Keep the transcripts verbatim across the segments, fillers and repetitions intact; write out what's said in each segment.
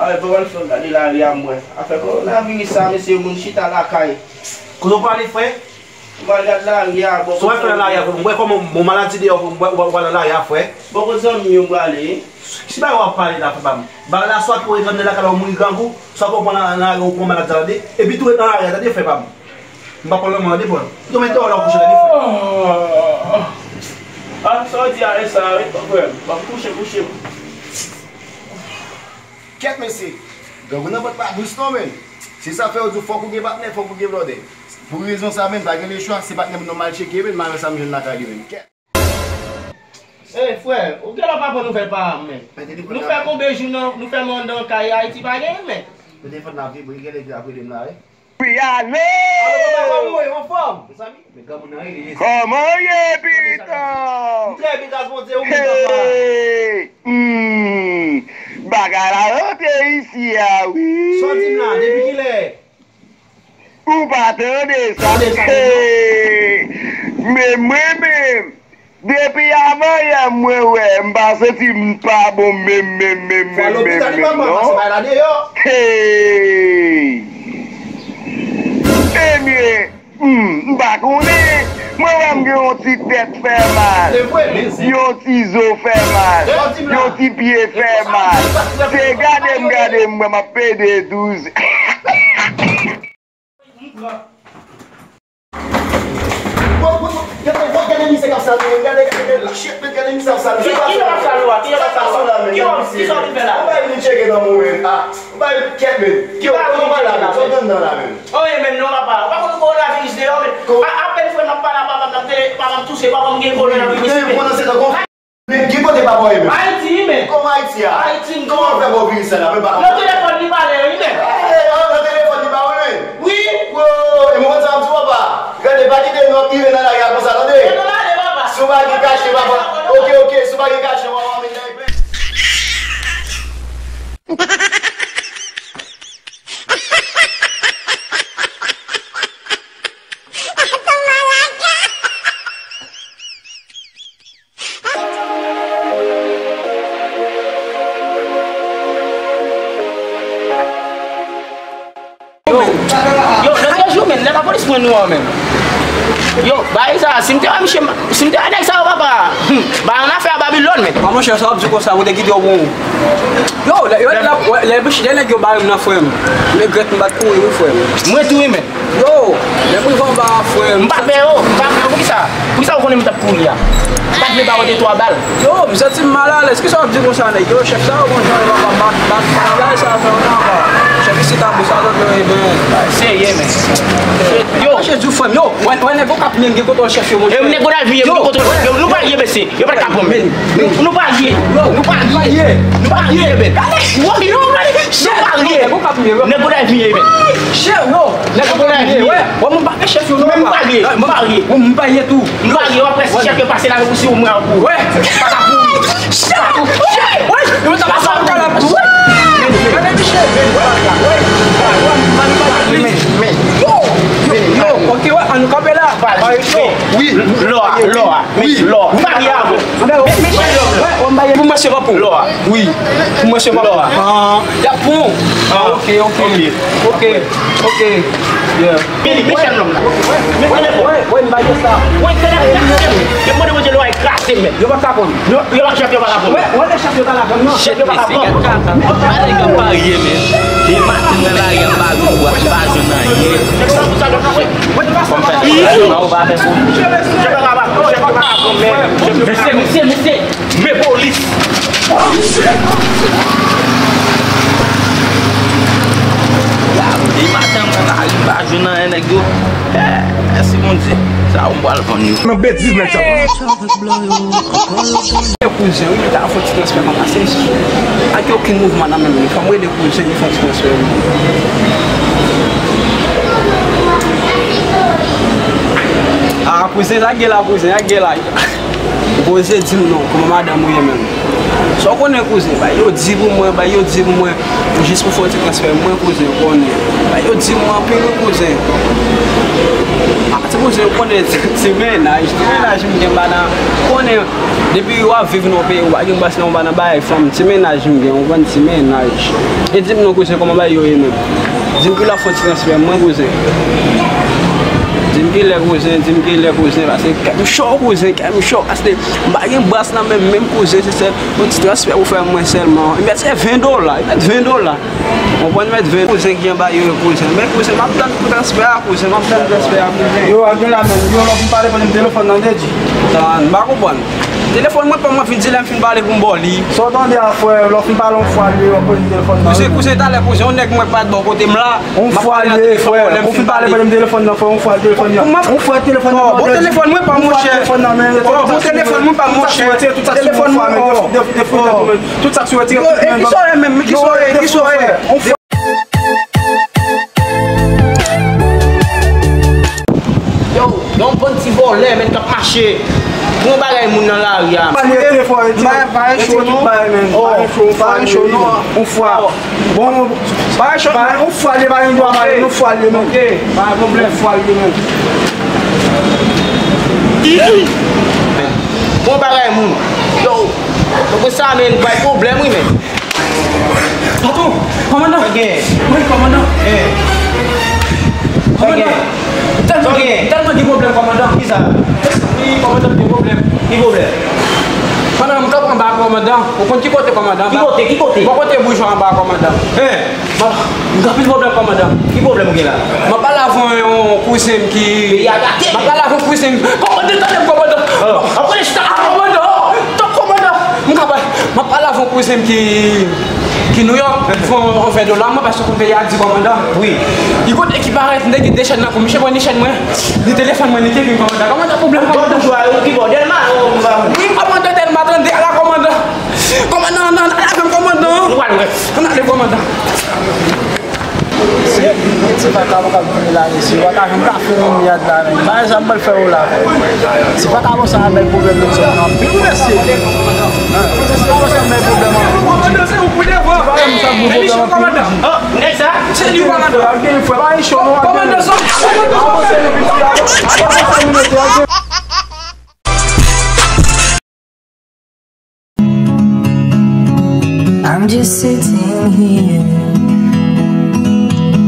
Ay, papa, l fè gade lari a, m wè. Afè kowonaviris sa, mesye, moun chita lakay. Kote w prale, frè? M al gad lari a, bò. Sa w al fè nan lari a, frè m? Ou wè kòman bon maladi deyò, frè m? Ou wè, ou wè, ou wè nan lari a, frè? Bò kote zanmi yo m prale. Ki bagay w ap pale la, frè pa m? Bagay la, swa ke w ret nan lakay la, ou mouri grangou, swa ke w pran nan, nan lari a, ou pran maladi sa, tande? Epi tou ret nan lari a, tande, frè pa m? M pa pran lanmò, tande, frè m? Ou tonbe deyò la, ou kouche, tande, frè? Ah, sa w di a, e sa, wi, frè m. M ap kouche, kouche. Kèt, mesye. Grangou nan vant pa dous non, menn. Se sa fè yo di w fòk ou gen patnè, fòk ou gen blòdè. Pou rezon sa, menn, pa gen lechwa, se patnè m nan m al tcheke, menn, m al wè sa m jwenn lakay li, menn. Kèt. Ey, frè, ou genlè pa pran nouvèl pa m, menn. Nou fè konbyen jou nan, nou fè manda an kay Ayiti pa genyen, menn. Men telefòn nan vibre, genlè ki ap rele m la, wi. Wi, alo! Alo, papa, kòman w ye? Anfòm? Mezanmi, men granmoun nan rele. Kòman w ye, pitan? M trè byen, gras Bondye, ou menm, papa? Hey! Hmm, bagay la rantre isi a, wi. Sa w di m la, depi kilè? Ou pa tande sa? Tande sa, men non. Hey! Men mwen menm, depi avanyè mwen wè, m pa santi m pa bon menm, menm, menm, menm, menm, menm, non. Fò al lopital, wi, papa, pase bay la deyò. Hey! Ebyen, hmm, m pa konnen. Mwen wè m gen yon ti tèt fè mal. Se vre, men se. Yon ti zo fè mal. Sa w di m la? Yon ti pye fè mal. Se gade m, gade m, mwen m ap pede douz. Gade, gade, gade misye k ap salye, gade, gade, gade, shit, men gade misye ap salye. Ki, ki sa k ap salye w a? Ki sa k ap salye w a? Ki sa w vin fè la? Ou bay vin tcheke nan mwen, ah, ou bay kèt, men. Ki bagay ou vin tcheke la, men? Sa w gen nan la, men? Oh, e menm non, papa. Ou pa konn kowonaviris deyò, men. A, apèn frè m ap pale a papa m nan tele, papa m touse, papa m gen kowonaviris, men. Men, ki kote papa w ye, men? Ayiti, men. Kòman Ayiti a? Ayiti, m. Kòman w fè ba w viris la, men, papa? Nan telefòn li pale, wi, men. Eh, eh, nan telefòn li pale, men. Wi. Wo, e mwen konn sa m di w, papa. Gade, pa kite nou ap rive nan lari a konsa, tande. Gade, papa. Si w pa gen kache, papa. Ok, ok, si w pa gen kache, w a, w a met nan epè. Yo, yo, lòt jou, men, lè lapolis pran nou an, men. Yo, bagay sa, si m te wè misye, si m te wè nèg sa yo, papa, hmm, ba yon afè a Babilòn, men. A, monchè, sa w ap di konsa, mwen te kite w pou ou. Yo, lè, yo, lè, lè, lè nèg yo bare m nan, frè m, m regrèt m pa t kouri, wi, frè m. Mwen tou, wi, men. Yo, lè m rive anba a, frè m. M pa pè yo, m pa pè yo, poukisa? Poukisa ou konnen m t ap kouri a? M pa t vle ba yo de twa bal. Yo, m santi m malalèz. Kisa w ap di konsa, nèg? Yo, chèf sa yo, bon jan yo pa bat, bat, bagay sa yo fè yo nan anba. Chèf isit a, bon, sa zòt yo, e ben. Serye, men. Yo. Monchè, di w, frè m, yo, wè, wè, nèg yo k ap menm gen kontwòl chèf yo, monchè. E, nèg yo nan vi, yo gen kontwòl chèf yo. Nou pa lye, mesye. Yo pa t ka pran m. Nou pa lye. Nou pa lye. Nou pa lye, men. Yo, yo, nou pa lye. Nèg yo nan vi, men. Nèg yo nan vi, men. Wè, wè, mwen pa gen chèf yo, non, m pa gen, m pa gen. Mwen, m pa gen tou. M pa gen, w ap wè si chèf yo pase la, si w mwen pou. Wè. Pa ka pou. Chèf. Wè, wè, yo ta pase an kalap tou. Wè. Gade misye. Wè. Yo, yo, ok, wè, an nou kanpe la. Wi. Lò a, lò a. Wi. Lò a. M pa gen avè w. Pou mwen se pa pou. Lò a. Wi. Pou mwen se pa pou. Lò a. Ah, y ap pou. Ah, ok, ok. Ok. Ok. Ok. Yeah. Vini, Michel, nonm la. Mete lefò. Wè, wè, m pa gen sa. Wè, se la kraze m. Yo mande Bondye lwa e kraze m, men. Yo pa ka konn. Yo, yo pa chèf, yo pa ka konn. Wè, wè, lè chèf yo ta la konn, non. Chèf yo pa ka konn. Gade kap parye, men. Depi maten nan lari a, m pa jwenn bwa, m pa jwenn anyen. Fò m fè sa, ou pa fè pou. Chèf yo pa ka konn, chèf yo pa ka konn, men. Mesye, mesye, mesye. Men polis! Depi maten mwen lari, m pa jwenn anyen nèg yo. Eh, mèsi Bondye. Sa yo m pral vann yo. Nan betiz nèg sa. Kouzen, wi, li ta fè yon ti transfè pa pase. Ak okenn mouvman nan menm li. Fò m rele kouzen li fè yon ti transfè, wi. Ah, kouzen, sa gen la, kouzen, sa gen la. Oze di m non, kòman madanm ou ye menm? Sa w konnen, kouzen? Bay yo di pou mwen, bay yo di pou mwen, jis pou fè yon ti transfè, mwen, kouzen, konnen. Bay yo di pou mwen anpil, wi, kouzen. Ah, ti kouzen, ou konnen, ti, ti mennaj, ti mennaj m gen, m pa nan, konnen, depi w ap viv nan yon peyi, ou pa gen bas nan, ou pa nan bagay fanm, ti mennaj m gen, ou konn, ti mennaj. E di m non, kouzen, kòman bagay yo ye menm? Di m kilè w ap fè yon ti transfè, mwen, kouzen. Di m kilè, kouzen, di m kilè, kouzen, paske kè m cho, kouzen, kè m cho, paske m pa gen bas nan men m menm, kouzen, se sèl yon ti transfè pou fè mwen sèlman. Li mèt se ven dola, li mèt ven dola. Ou konprann, mèt ven, kouzen ki anba yo, kouzen. Men kouzen, m ap tann pou transfè a, kouzen, m ap tann transfè a, kouzen. Yo, a gen la menm, yo, lè w fin pale, pale m telefòn nan, Dedji. Tann, m pa konprann. Telefòn mwen pa m, mwen fin di lè m fin pale pou m ba w li. Sa w tande a, frè, lè w fin pale yon fwa, li, w ap pran telefòn nan. Kouzen, kouzen, talè, kouzen, yon nèg mwen pa t bò kote m la. Yon fwa li ye, frè. Ou fin pale, pale m telefòn nan, frè, yon fwa telefòn nan. Yon fwa telefòn nan, bon, telefòn mwen pa, monchè. Telefòn nan, men, bon, telefòn mwen pa, monchè. Telefòn mwen, oh. Tout sa k sou retire, tout sa k sou retire, tout sa k sou retire. Yo, e ki sa w ye menm? Ki sa w ye? Ki sa w ye? Yo, yon bann ti vòlè, menm, k ap mache. Bon bagay moun nan lari a. Pa rete fò, Edi. Pa, pa gen cho, non. Pa gen cho, pa gen cho, non. Yon fwa. Bon, pa gen cho, pa gen, yon fwa, li pa gen dwa pale, yon fwa, li, non. Ok, pa gen pwoblèm. Yon fwa, li, non. Bon bagay moun. Yo, yo, konsa, men, bay pwoblèm, wi, men. Patwon, kòmandan. Sa gen? Wi, kòmandan. Gen. Sa gen? Kòmandan, tèlman gen, tèlman gen pwoblèm, kòmandan. Kisa? Wi, kòmandan, gen pwoblèm. Ki pwoblèm? Pandan m kanpe anba kòmandan, ou konn ki kote kòmandan? Ki kote? Ki kote? Bò kote boujwa anba kòmandan. Hen. M ap, m gen anpil pwoblèm, kòmandan. Ki pwoblèm ou gen la? M ap pale avè yon kouzen m ki... Peyi a gate. M ap pale avè yon kouzen m. Kòmandan, tande m, kòmandan. Oh. M ap pale chita, kòmandan. Tann, kòmandan. M ka pale. M ap pale avè yon kouzen m ki, ki Nouyòk. Fè yon, yon ven dola, mwen, paske konn peyi a di, kòmandan. Wi. Li kote ki parèt, m te gen de chèn nan kou m, misye pran ni chèn mwen. Li telefòn mwen, li te vin, kòmandan. Kòmandan, pwoblèm, kòmandan. Bò boujwa, ou ki bò? Dèlma, ou pa... Wi, kòmandan, Dèlma, tande, ala, kòmandan. Kòmandan, ann ale avè m, kòmandan. Nou pral wè. Ann ale, kòmandan. Se ti vakabon k ap vini la, mesye. Vakabon ka fè yon yad la, men. Bagay sa m pral fè ou la. Ti vakabon sa a bay pwoblèm, mesye. Anpil, mesye. Ti vakabon sa a bay pwoblèm anpil. Ti vakabon sa a bay pwoblèm anpil. Nèg sa, se li, kòmandan. Kòmandan, sa. I'm just sitting here.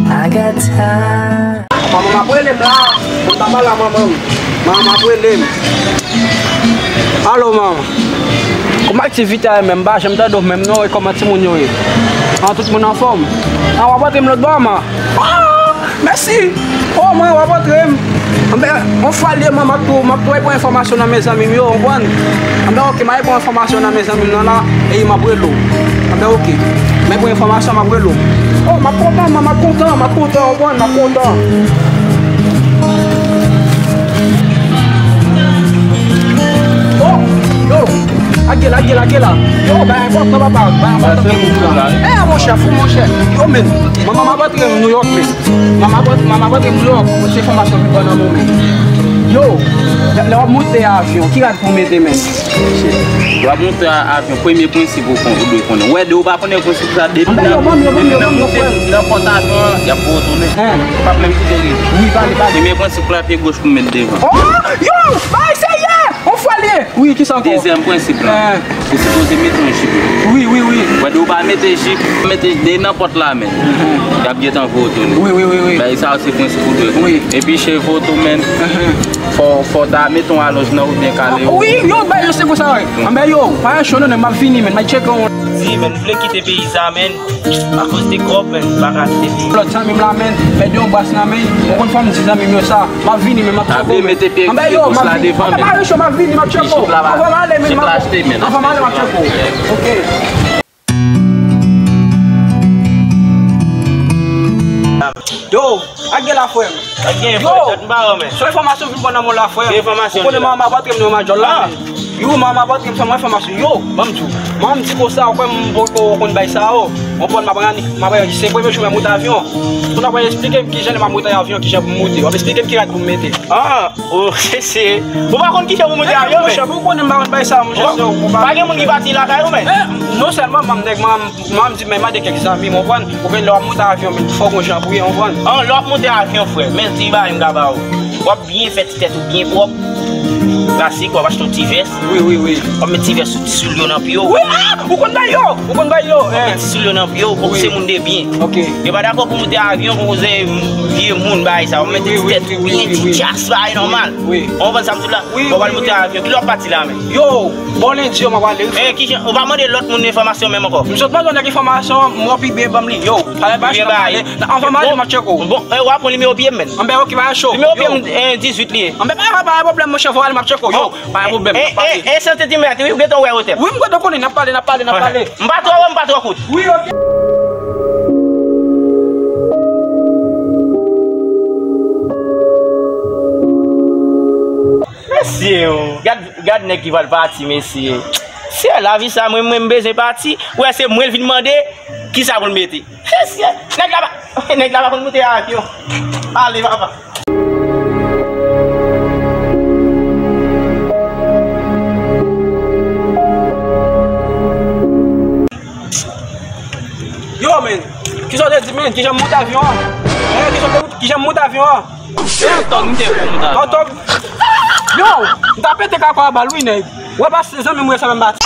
I got time. Manman m ap rele m la. Mwen pa pale a manman m. Manman m ap rele m. Alo, manman. Kòman aktivite a ye menm? M pa janm tande w menm non. E kòman timoun yo ye? An, tout moun anfòm? An, w ap rantre m lòt bò, manman? Ah, mèsi. Oh, mwen, w ap antre m. Anben, yon fwa l ye, mwen, m ap tou, m ap tou al pran enfòmasyon nan men zanmi m yo, w konprann? Anben, oke, m al pran enfòmasyon nan men zanmi m nan la, e m ap rele w. Anben, oke. M al pran enfòmasyon, m ap rele w. Oh, m ap kontan, mwen, m ap kontan, m ap kontan, w konprann, m ap kontan. Oh, yo, lage, lage, lage la. Yo, bagay enpòtan, papa, bagay enpòtan. Eh, monchè, fou, monchè. Yo, men, manman m ap antre m Nouyòk, men. Manman ap, manman ap antre m Nouyòk, se enfòmasyon ki ban nan moman. Yo, lè, lè w ap monte avyon, ki rad pou w mete, men? Lè w ap monte a, avyon, premye prensip ou kon, ou dwe konnen. Wè, de ou pa konnen prensip sa, depi nan, depi nan montè nan pòt avyon an, y ap voye w tounen. Ou p ap menm kite w rive. Wi, pale, pale. Premye prensip la, pye goch pou w met devan. Oh, yo, bay serye! On fwa l ye! Wi, kisa ankò? Dezyèm prensip la. Ou sipoze mete yon jip. Wi, wi, wi. Wè, de ou pa mete jip, mete de nan pòt la menm. Y ap gentan voye w tounen. Wi, wi, wi, wi. Bagay sa yo se prensip ou dwe konnen. Wi. Epi cheve w tou, menn. Fò, fò w ta mete yon alonj nan ou byen kale yo. Wi, yo, bay yo se konsa, wi. Anben yo, pa yon cho non, men m ap vini, menn, m ap tcheke yon. Di, menn, m vle kite peyi sa, menn. Akoz de kòb, menn, m pa ka kite peyi. Lòt zanmi m la, menn, pèdi yon bras nan men l, ou konn fò m di zanmi m yo sa. M ap vini, men m ap tcheke w, men. Anben yo, m ap vini. Anben pa yon cho, m ap vini, m ap tcheke w. Anvan m ale, men, m ap, anvan m ale, m ap tcheke w. Oke. Yo, Ak gen la, frè m. Ak gen, frè, dat m pa wè, men. Sou enfòmasyon vin pran nan mwen la, frè m. Ki enfòmasyon? Ou konnen manman pa trèm nan majòl la, men. Yo, manman pa trèm, fè mwen enfòmasyon. Yo, ban m di w. Manman m di konsa, ou kwè m poko konn bay sa yo. Mwen konn m ap rann, m ap rann, se premye jou m ap monte avyon. Kounye a w ap esplike m kijan lè m ap monte avyon, kijan pou m monte. W ap esplike m ki rad pou m mete. Ah, oh, se, se. Ou pa konn kijan pou monte avyon, men. Monchè, ou konnen m pa konn bay sa, monchè. Pa gen moun ki pati lakay ou, men. Non sèlman manman m, nèg manman m, manman m di, men mande kèk zanmi m, ou konprann? Oubyen lè w ap monte avyon, men fò w gon jan pou ye, ou konprann? An, lè w ap monte avyon, frè, men ti bagay m ka ba ou. W ap byen fè ti tèt ou byen pwòp. Klasik, w ap achte yon ti vès. Wi, wi, wi. W ap met ti vès sou ti soulye w nan pye w. Wi, ah! Ou konn bay yo! Ou konn bay yo! W ap met ti soulye w nan pye w, pou w se moun de byen. Ok. Yo pa dakò pou moute avyon, pou koze vye moun, bagay sa. W ap mete ti tèt ou byen, ti djas, bagay nòmal. Wi. Ou konprann sa m di w la? Wi, wi, wi. W ap al moute avyon. Ki lè w ap pati la menm? Yo, bon lendi yo, m ap ale, wi. Eh, kijan, ou pa mande lòt moun enfòmasyon menm ankò? M sot mande yon nèg enfòmasyon, m wè pi byen ban m li. Yo, pale ba, pale. Anvan m ale, m ap tcheke w. Bon, eh, w ap pran nimewo pye m, menn. Anben, ok, pa cho. Nimewo pye m, eh, dizuit li ye. Anben, pa, pa, pa gen pwoblèm, monchè, fò ale, m ap tcheke w. Yo, pa gen pwoblèm, n ap pale. Eh, eh, eh, santi ti mèt, wi, ou gentan wè wotè. Wi, m gentan konnen, n ap pale, n ap pale, n ap pale. M pa twò wo, m pa twò kout. Wi, ok. Mesye, o, gad, gad nèg ki pral pati, mesye. Se lavi sa, mwen, mwen, m bezwen pati. Ou wè, se mwen l vin mande, kisa pou l mete. Mesye, nèg la pa, nèg la pa konn moute avyon. Ale, papa. Yo, men, kisa w te di, men? Kijan m moute avyon an? Eh, kisa w te, kijan m moute avyon an? Antòg, m te fè moute avyon. Antòg. Yo, m ta pete kaka a bal, wi, nèg. Wè, pa se zanmi m, wè sa menm bati.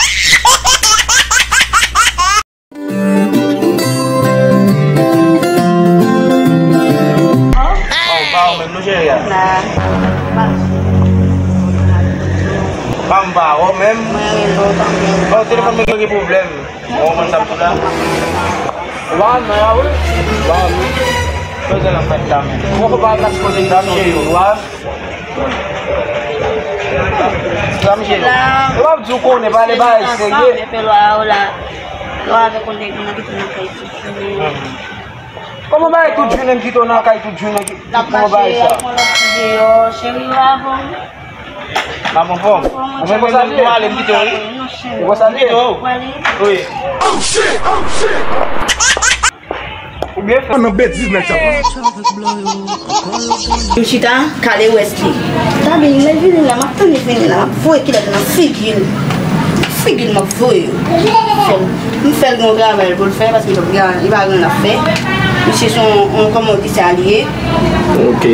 Oh, pa ou menm, non, cheri a. Pa m pa ou menm. Oh, telefòn mwen gen pwoblèm. Ou konprann sa m di w la? Ou pa nan la, wi. Ou pa nan. Kote l ap fèt la menm? Mwen fò pa al nan kote dam cheri ou a. Dam cheri ou. E w ap di w konnen, pale bagay serye. Epe lwa ou la. Lwa avèk yon nèg nan kite nan kay tout jounen. Kòman bagay tout jounen m kite w nan kay tout jounen ki, kòman bagay sa? L ap mache, l ap pran lòt fi deyò, cheri ou avan. M ap anfòm. Ou menm konsa l ye? Ou konsa l ye? Wi. Ou byen fè. Nan betiz nèg sa. M chita, kale wès li. Tabi, lè vini la, m ap tann li vini la, m ap voye kilòt nan figi l. Figi l, m ap voye yo. Fè l, m fè l gen yon travay pou l fè, paske li pa gen anyen l ap fè. Misye se yon, yon, kòman w di sa li ye? Ok.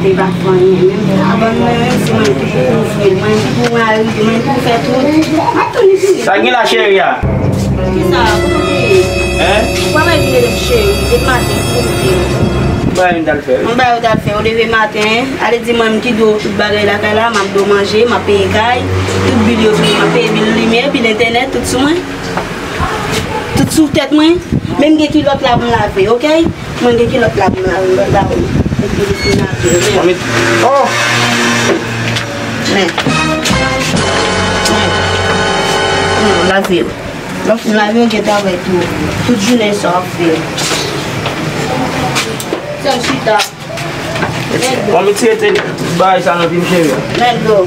Li pa fè anyen menm. Abòne mwen menm, se mwen ki pou kouvri l, mwen ki pou mari, mwen ki pou fè tout. M ap tann li vini. Sa gen la, cheri a? Kisa? Kote w te ye? Hein? Ou pa bay vin rele m cheri. Depi maten, kote w te ye? Bay vin dal fè, wi. Yon bagay ou t al fè, ou leve maten, ale di mwen m ki dwe w tout bagay lakay la, m ap dwe w manje, m ap peye kay, tout bil yo vini, m ap peye bil limyè, bil entènèt, tout sou mwen. Tout sou tèt mwen. Men m gen kilòt la pou m lave, ok? Mwen gen kilòt la pou m lave, m pral ba ou. Epi li fin lave, ok? Manmi, oh! Men. Men. Non, lave yo. Lè w fin lave yo, gen travay tou. Tout jounen sa w ap fè. Sèl chita. Bon, mi tire te bagay sa nan vi m, cheri. Men dlo.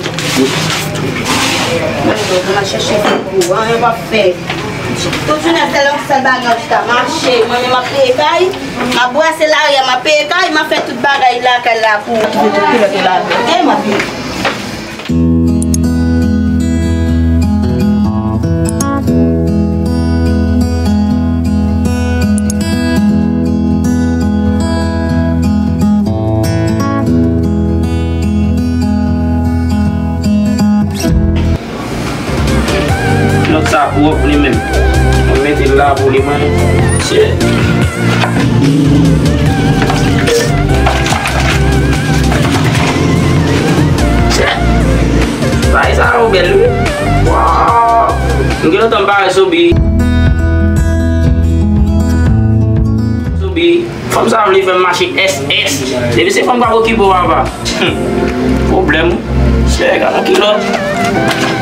Men dlo, pou m al chèche fi pou ou. Anyen w p ap fè. Tout jounen sèl, sèl bagay w chita mache. Mwen menm m ap peye kay, m ap brase lari a, m ap peye kay, m ap fè tout bagay lakay la pou ou. Tout kilòt ou lave, ok? M ap vini. Kilòt sa pwòp li menm. Mwen mete l la pou li mwen. Shit. Shit. Bagay sa yo bèl wi. Wow. M gen lontan m pa wè Sobi. Sobi. Fanm sa vle fè m mache S S. Depi se fanm k ap okipe w, papa. Hmm. Pwoblèm. Chè, gad yon kilòt.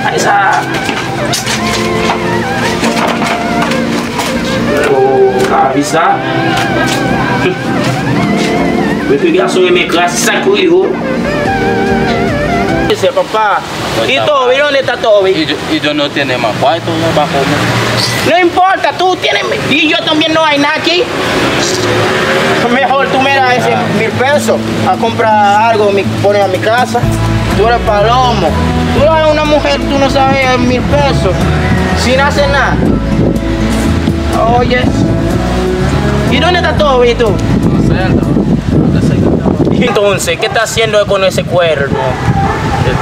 Ay sa. Oh, lavi sa. Depi gason renmen kras, se sa k rive w. Se papa. Ito, ¿y dónde está todo? ¿Y, y dónde lo tiene, mamá? ¿Cuál es todo, papá? No importa, tú tienes, y yo también no hay nada aquí. Mejor tú me das ese mil pesos a comprar algo, me pone a mi casa. Tú eres palomo. Tú eres una mujer, tú no sabes mil pesos. Sin hacer nada. Oye. ¿Y dónde está todo, y tú? Entonces, ¿qué está haciendo con ese cuerno?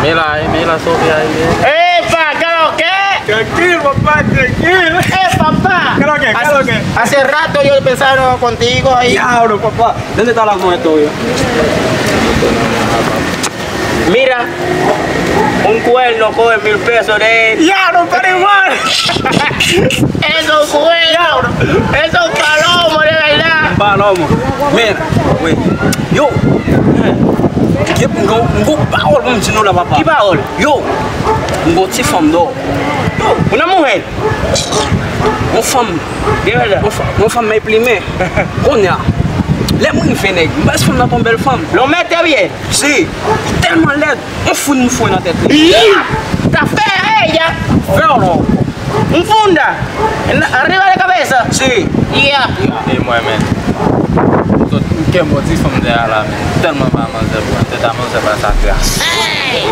Mira, eh, mira, Sofía, ahí, eh. ¡Epa! ¿Qué es lo que? Tranquilo, papá, tranquilo. ¡Eh, papá! ¿Qué es lo que? ¿Qué es lo que? Hace, hace rato yo pensaba contigo ahí. Diablo, papá. ¿Dónde está la mujer tuya? Mira, un cuerno coge mil pesos de él. ¡Diablo, pero igual! Es un cuerno. Es un palomo, de verdad. Un palomo. Mira, güey. Yo. Yo, un, un palomo, si no la papá. ¿Qué palomo? Yo, un gotifando. Una mujer. Yon fanm. Yon fanm, yon fanm men plimen. Kounye a, lè m rive, nèg, m wè fanm nan pran bèl fanm. Lo mete bien. Si, tèlman lèd, yon foun m fwe nan tèt li. Está fea ella. Fè w non. Un funda. Arriba de cabeza. Si. Yeah. E mwen menm. Sot m kenbe yon ti fanm dèyè la, men tèlman pa manzè pou mwen, tèt a manzè pa sa kras.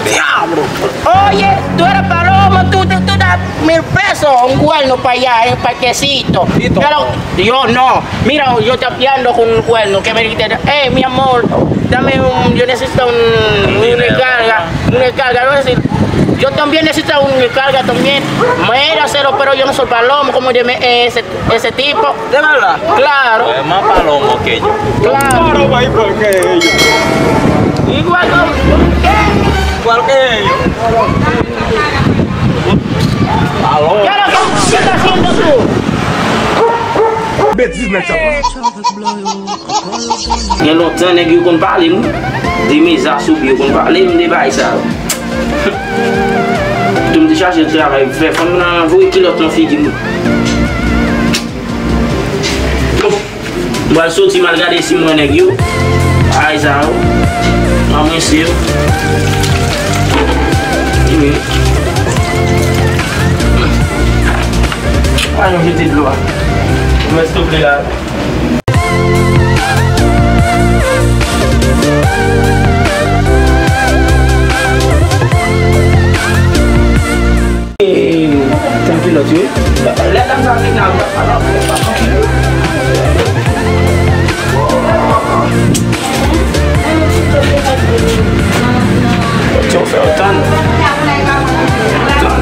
Diablo! Oye, tú eres palomo, tú, tú, tú das mil pesos, un cuerno para allá, eh, parquecito. Pero yo no. Mira, yo tapeando con un cuerno que me dijiste, eh, mi amor, dame un, yo necesito un, una carga, una carga. Yo también necesito una carga también. Mira, cero, pero yo no soy palomo como de me, eh, ese Ese tipo. De verdad. Claro. Pues más palomo que yo. Claro. Claro, va igual que ellos. Igual que, ¿qué? Igual que ellos. Palomo. ¿Qué es lo que, qué estás haciendo tú? Betiz nèg sa. Gen lontan nèg yo konn pale m de mezas oubyen yo konn pale m de bagay sa yo. Tou m te chache travay pou fè fanm nan voye kilòt nan figi m. Bon, m pral soti, m al gade si m wè nèg yo. Ay sa yo. Mwen mwen se yo. Wi. Ay, nou jete dlo a. Mwen stople la. Tanpilòt yo. Lè dam sa vin la, yo fè w tann. Tann.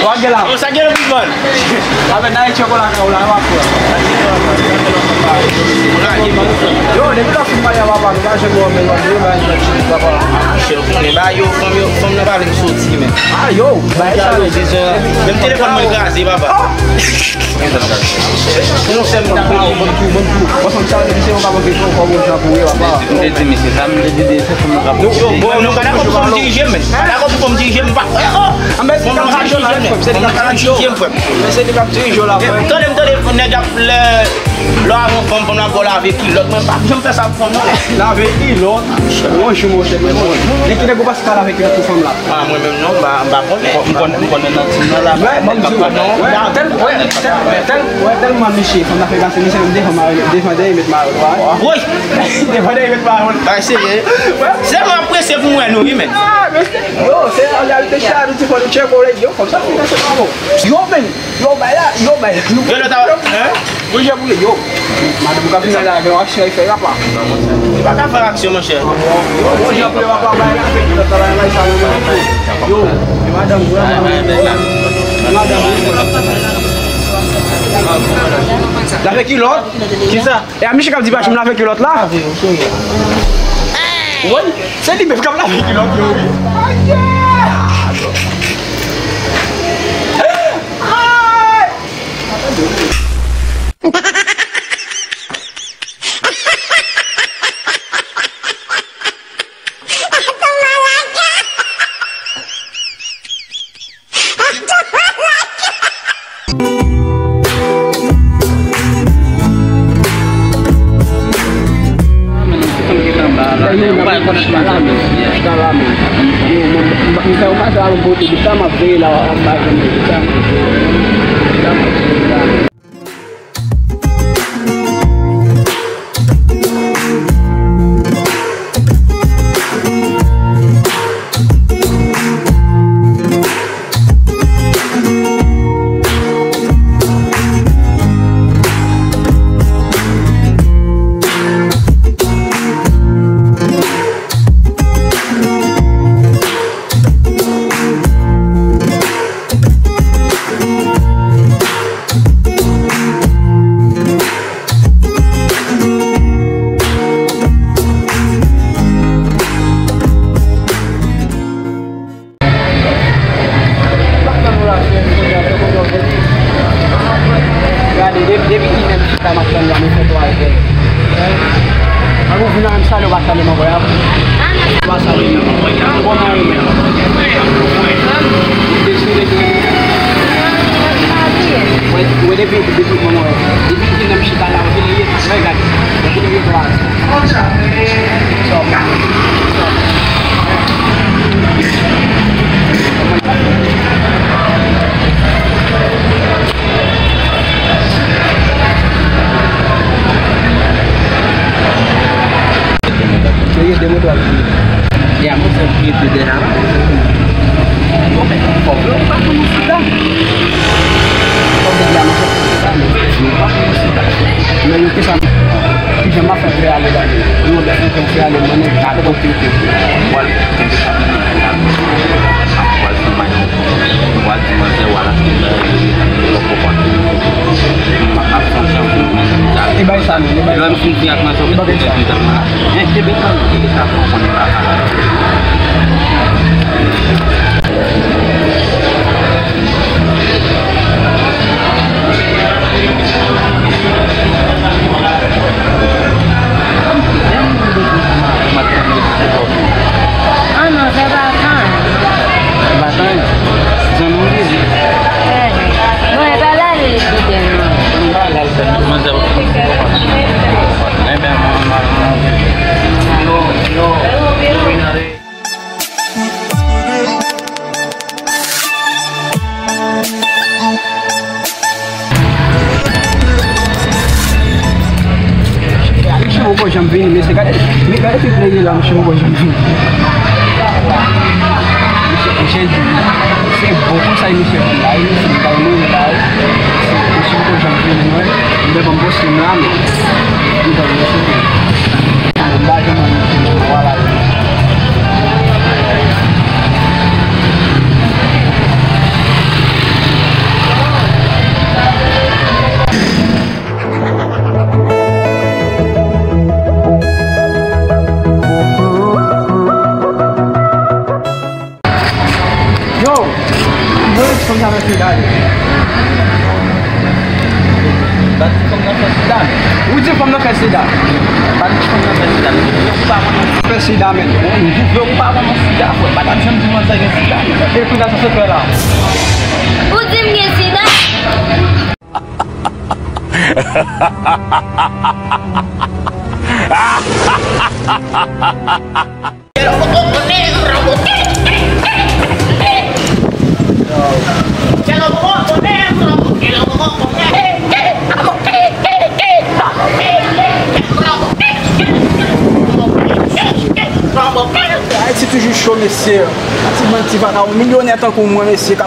Wa gen la. Sa gen nan pi bon. Avè nan e chokola ka ou la, w ap pran. Yo, depi lè w fin marye a papa, nou pa jwenn yon men lòt yo, ba yon lòt chans, papa. Chè, ou konnen ba yo, fanm yo, fanm nan pa vle m soti, men. Ah, yo, ba sa yo. Menm telefòn mwen kraze, papa. Oh! Yon sèl moun. Ban m tou, ban m tou. Ou fanm sa, depi se yon papa ki fè yon kòb ou jan pou yo, papa. M te di, mesye, sa m te di, de, se fanm nan ka. Yo, bon, nou pa dakò pou fanm dirije m, men. Pa dakò pou fanm dirije m, pa. Anben, se fanm nan ka dirije m, men. Se li k ap dirije m, frè. Men se li k ap dirije w la, frè. Tande m, tande, nèg ap lè, lè avan fanm, fanm nan ap lave kilòt, mwen pa janm fè sa pou fanm, non. Lave kilòt? Yon jou, monchè, men bon. Nèg ki te gwo pa si ka lave kilòt pou fanm la. Ah, mwen menm, non, m pa, m pa konnen. M konnen, m konnen nan tim nan la. Wè, ban m di w, wè, tèl, wè, tèl, wè, tèlman mesye, fanm nan fè pase, mesye menm devan, devan dèyè met maròl, pa. Woy! Devan dèyè met maròl. Bay serye. Wè. Se mwen ap prese pou mwen nou, wi, men. Ah, mesye. Yo, se la, la, te chadi, ti fò, nou tcheke, yo, kòmsa, fè sa, pa bon. Yo, men, yo, bay la, yo, bay la. Yo, lòt a, hein? Yo, jè pou yo. Madanm ou ka vin la, gen yon aksyon, li fè rapa. Li pa ka fè aksyon, monchè. Yo, jè pou yo, papa, bay la, fè lòt travay, bay sa, yo, yo. Yo, e madanm, vrèman. E madanm, wi. Lave kilòt? Kisa? E a misye k ap di pa janm lave kilòt la? Woy, se li menm k ap lave kilòt yo, wi. Gade, de- depi ki nèg chita m ap tann la, mwen fè twa zè. An nou vin an menm salye, w pa salye m ankò, y ap. W pa salye m. Kòman ou ye? Ou deside ke. Wè, wè, depi, depi, mwen, wè. Depi ki nèg chita la, w vin ye, wè, gade. W vin ye twa zè. Seye demote w ap fini. E a mwen fè m pye pye dèyè a. Bon, men, fòk yo pa konn sida. Fòk yo di a mwen fè pye dèyè a, men yo pa konn sida. Men yo te sa. Kijan m ap fè fè ale la? Yon lè fè fè ale, mwen menm, gade kote yo te. Wal kenbe sa, mwen menm, gade. Wal fè may. Wal di manzè, wal achte bagay, lòt pòpwa. M ap fè yon jan pou mwen menm, gade. Li bay sa, men, li bay sa. Lè m fin fini ak manzè, ou mèt kenbe sa. Men kenbe sa, kenbe sa, fò konnen pa sa. Ah non, se pa tan. Se pa tan? Zanmi w ye? Bon, e pa la li kite nou. Mwen pa la l fè. Mwen se. Enben, mwen, mwen, mwen. Misye poko janm vini, mesye, gade, men gade ki plezi la, misye poko janm vini. Misye, misye di, se bon konsa misye vin la, misye bay mwen la, misye poko janm vini, non. Mwen ban m poste m la, men, mwen ban m poste. Yo, mwen ti fanm sa nan sida yo. Bat ti fanm nan fè sida. Ou di fanm nan fè sida. Bat ti fanm nan fè sida. Yo pa konn fè sida, men. Yo pa konn sida, frè. Bat ap janm di manzè gen sida. E kou sa se fè la. Ou di m gen sida? Ayiti toujou cho, mesye. Ti bandi, ti vakabon, milyonè tankou mwen, mesye, k ap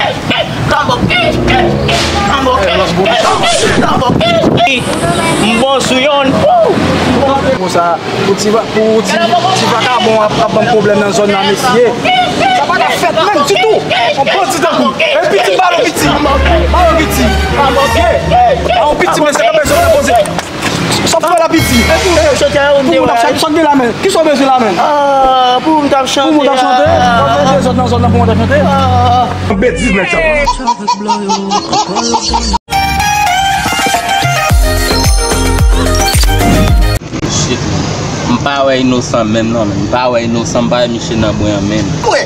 M bon sou yonn. Konsa, pou ti, pou ti, ti vakabon ap, ap ban m pwoblèm nan zòn nan, mesye. Sa pa ka fèt menm ditou. On bandi tankou. E piti, balon piti. Balon piti. A, on piti, mesye, kanpe sou la poze. Sa fè la piti. Pou moun ap chante, chante la, men. Ki sa w bezwen la, men? Ah, pou moun ap chante. Pou moun ap chante. W ap mete zòt nan zòn nan pou moun ap chante. Betiz nèg sa. Shit, man. M pa wè Inosan menm non, men. M pa wè Inosan, m pa wè misye nan bwen an menm. Mwen,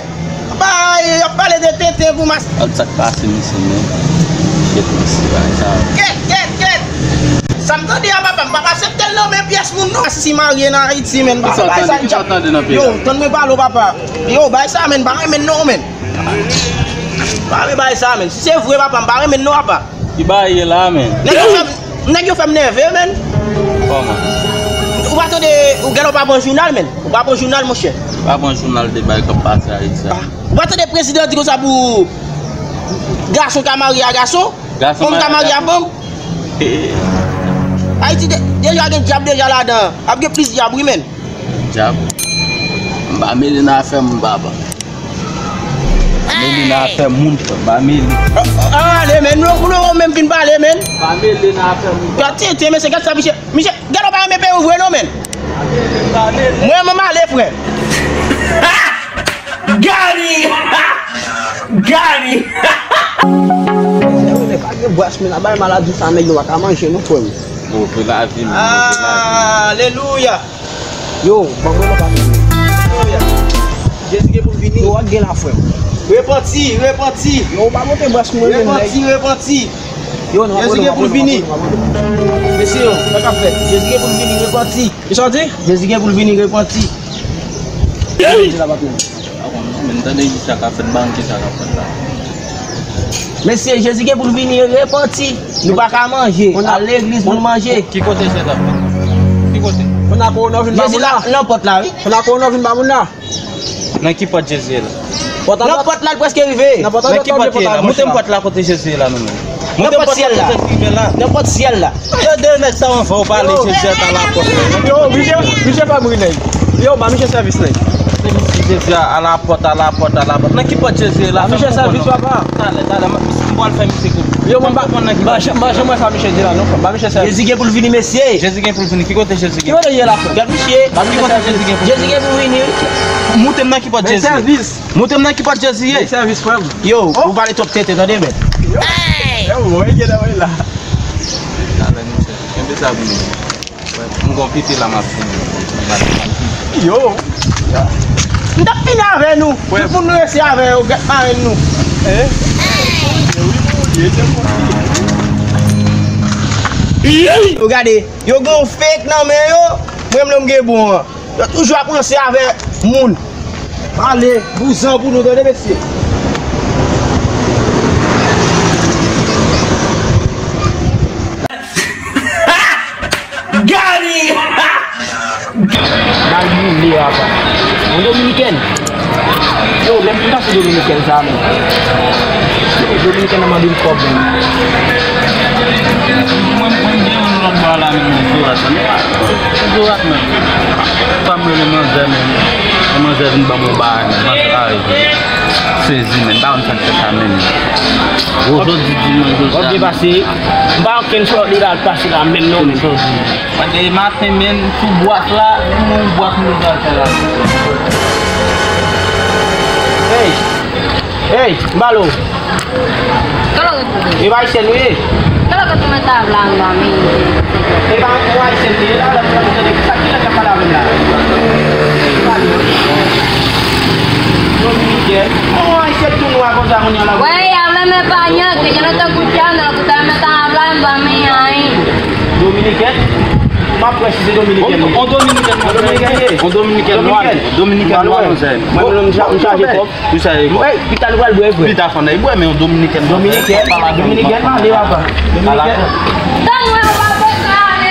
ba, y ap pale de tenten pou mas. Gad sa k pase misye menm. Shit, mesye, bagay sa. Kèt, kèt, kèt. Sa m tande a, papa, m p ap aksepte l nan men pyès moun non. Si marye nan Ayiti, men, papa, bay sa djab. Yo, tann mwen pale w, papa. Yo, bay sa, men, m pa renmen non, men. Pa renmen bay sa, men. Si se vre, papa, m pa renmen non, papa. Ki bagay ye la, men? Nèg yo fè m, nèg yo fè m nève, men. Kòman? Ou pa tande, ou genlè w pa pran jounal, men. Ou pa pran jounal, monchè. Pa pran jounal de bagay k ap pase Ayiti a. Ah, ou pa tande prezidan di konsa pou gason ka marye a gason? Fanm ka marye a fanm? Ayiti de-, deja gen djab deja ladan. Ap gen plis djab, wi, men. Djab. M pa mele nan afè moun, papa. Mele nan afè moun, frè, m pa mele. Ah, ale, men, nou, nou, ou menm vin pale, men. M pa mele nan afè moun. Gad tenten, mesye, gad sa, misye, misye, gad ou pa renmen peyi ou vre, non, men. M pa mele, m pa mele. Mwen, mwen, m ale, frè. Gary! Gary! Yo, nèg pa gen bras, men, la bay maladi sa, nèg yo pa ka manje, non, frè m. Bon, pou lavi, men, pou lavi. Alelouya! Yo, ban mwen lòt ane. Jezi gen pou l vini. Yo, w ap gen la, frè m. Repanti, repanti. Yo, w pa monte bras mwen menm, nèg. Repanti, repanti. Yo, nou ap Jezi gen pou l vini. Mesye yo, sa k ap fèt? Jezi gen pou l vini, repanti. Kisa w di? Jezi gen pou l vini, repanti. Jezi la, patnè. Pa konn non, men m tande kisa k ap fèt, ban m kisa k ap fèt la. Mesye, Jezi gen pou l vini, repanti. Nou pa ka manje. Al legliz pou n manje. Ki kote Jezi ap fèt? Ki kote? Jezi la, nan pòt la, wi. Nan ki pòt Jezi ye la? Nan pòt la, l prèske rive. Nan ki pòt li ye la? Montre m pòt la kote Jezi ye la, nou menm. Nan pòt syèl la. Nan pòt syèl la. Yo, de nèg sa anvan w pale, Jezi a t alapòt la. Yo, misye, misye fè bri nèg. Yo, ba misye sèvis nèg. Se misye Jezi a alapòt, alapòt, alapòt. Nan ki pòt Jezi ye la? Ba misye sèvis, papa. Talè, talè, m pral fè misye kou. Yo, mwen pa, m pa janm wè sa misye di la, non, frè m. Ba misye sèvis. Jezi gen pou l vini, mesye. Jezi gen pou l vini. Ki kote Jezi gen? Ki kote l ye la, frè m? Gad misye. Ba misye kote Jezi gen pou l vini. Jezi gen pou l vini. Montre m nan ki pòt Jezi ye. Sèvis. Montre m nan ki pòt Jezi ye. Sèvis, frè m. Yo, ou pale twòp tenten, tande, men. Yo, mwen gen nan la. Talè, mesye. Kenbe sa pou mwen. M gon piti la, m ap fini. Yo. M t ap fini avè nou. Tout moun nou resi avè yo, gèt marenn nou. Yo, gade, yo gen yon fake nan men yo. Mwen menm, m gen bon an. Yo toujou ap ranse avè moun. Pale, bouzan pou nou, tande, mesye. Gary! Bal boule, apa. Yon dominikèn. Yo, lè m pase dominikèn sa, men. Yo, dominikèn nan mande m kòb, men. Mwen, mwen gen yon lòt bò la, men, mwen, Zorat, men. Zorat, men. Pa m rele manzè, men. Manzè vin ban m yon bagay, men. Manzè la rive. Sezi, men. Pa konn sa k fè sa, men. Jodi dimanch, jodi a. W ap depase. M pa okenn sòt li la, l pase la, men, non, men. Mwen te maten, men, sou bwat la, men, yon bwat nou pral fè la. Hey! Hey, m pale w. Kòman w rete? E pa Ayisyèn ou ye? Kòman w rete mwen ta vle anba men? E pa yon Ayisyèn ou ye la, la, la, la, sa ki lè k ap pale avè m la? Ki pale? Dominikèn. Yon Ayisyèn tou nwa konsa kounye a la. Wè, y a menm epanyan, ke gen lontan kout ya, nan kout ya, men ta vle anba men, ayi. Dominikèn? M ap wè si se dominikèn. On, on dominikèn, on dominikèn nwa, dominikèn nwa, manzè. Mwen, mwen, m cha-, m chaje kòb. Ou chaje kòb. Mwen, pita nou pral bwè, bwè. Pita fò n al bwè, men on dominikèn. Dominikèn, dominikèn, mande papa. Dominikèn. Tann mwen, papa, ale.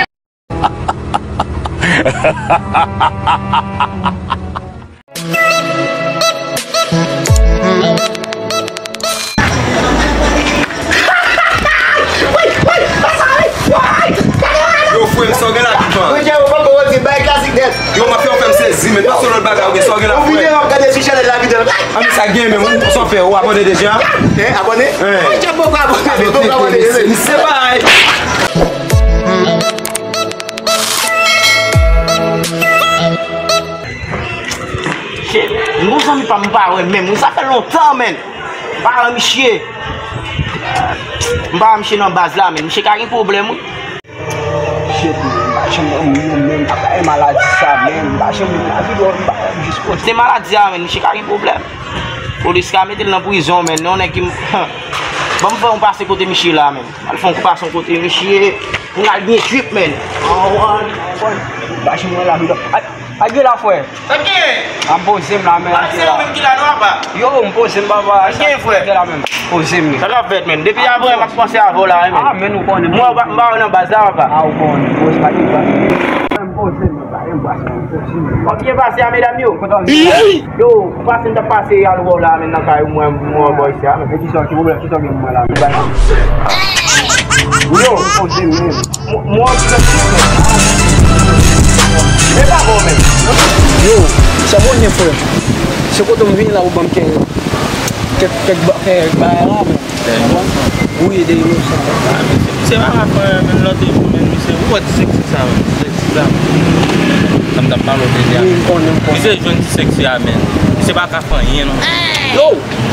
Yo, frè m, sa w gen la ki pa? Mwen, Djèwo, papa, w di bay Sa w gen la, frè? Ou vini w ap gade sou chanèl la, videyo. A, men sa gen menm, ou sa w fè, ou abòne deja? Hein, abòne? Hein. Mwen jan poko abòne, men poko abòne, men. Se pa Shit, m gon zanmi pa m, m pa wè menm. Sa fè lontan, menn. M pa wè misye. M pa wè misye nan baz la, menn. Misye ka gen pwoblèm, wi. Shit, menn, m pa janm wè moun yo, menn. Apa e maladi sa, menn. M pa janm wè lavi dòmi, m pa wè jis kote. Se maladi a, menn. Misye ka gen pwoblèm. Polis ka mete l nan prizon, menn. Non, nèg ki m, ban m fè yon pase kote misye la, menn. Al fè yon pase kote misye. Pou n al gen trip, menn. An, an, an. M pa janm wè lavi dòmi. Ay, Adye la, frè. Sa k gen? A, m poze m la, men. A, se ou menm ki la, non, apa? Yo, m poze m, papa. Sa k gen, frè? Adye la, men. Poze m, men. Sa k ap fèt, menn? Depi apre, m ap panse avè w la, wi, menn. A, men, ou konnen. Mwen, m pa, m pa nan baz la, apa. A, ou konnen. Poze, pa gen baz. M poze m, pa gen baz, men. Poze m. W ap byen pase a medam yo? Yo, m pase, m t ap pase al wè w la, men, nan kay ou, mwen, mwen, bò isi a, men. E kisa, ki pwoblèm, kisa w gen pou mwen la, men? Yo, poze m, men. Mwen, mwen, mwen, mwen. Men pa bon, men. Yo, sa bon, frè. Se kote m vini la, ou ban m kè, kè, kè, kè bagay la, men. Wi, de inosan. Misye pa ka fè anyen, men, lòt jou, men, misye, ou wè ti seksi sa, men, ti seksi sa. Sa m t ap pale w deja. Wi, m konnen, m konnen. Misye jwenn ti seksi a, men. Misye pa ka fè anyen, non. Yo!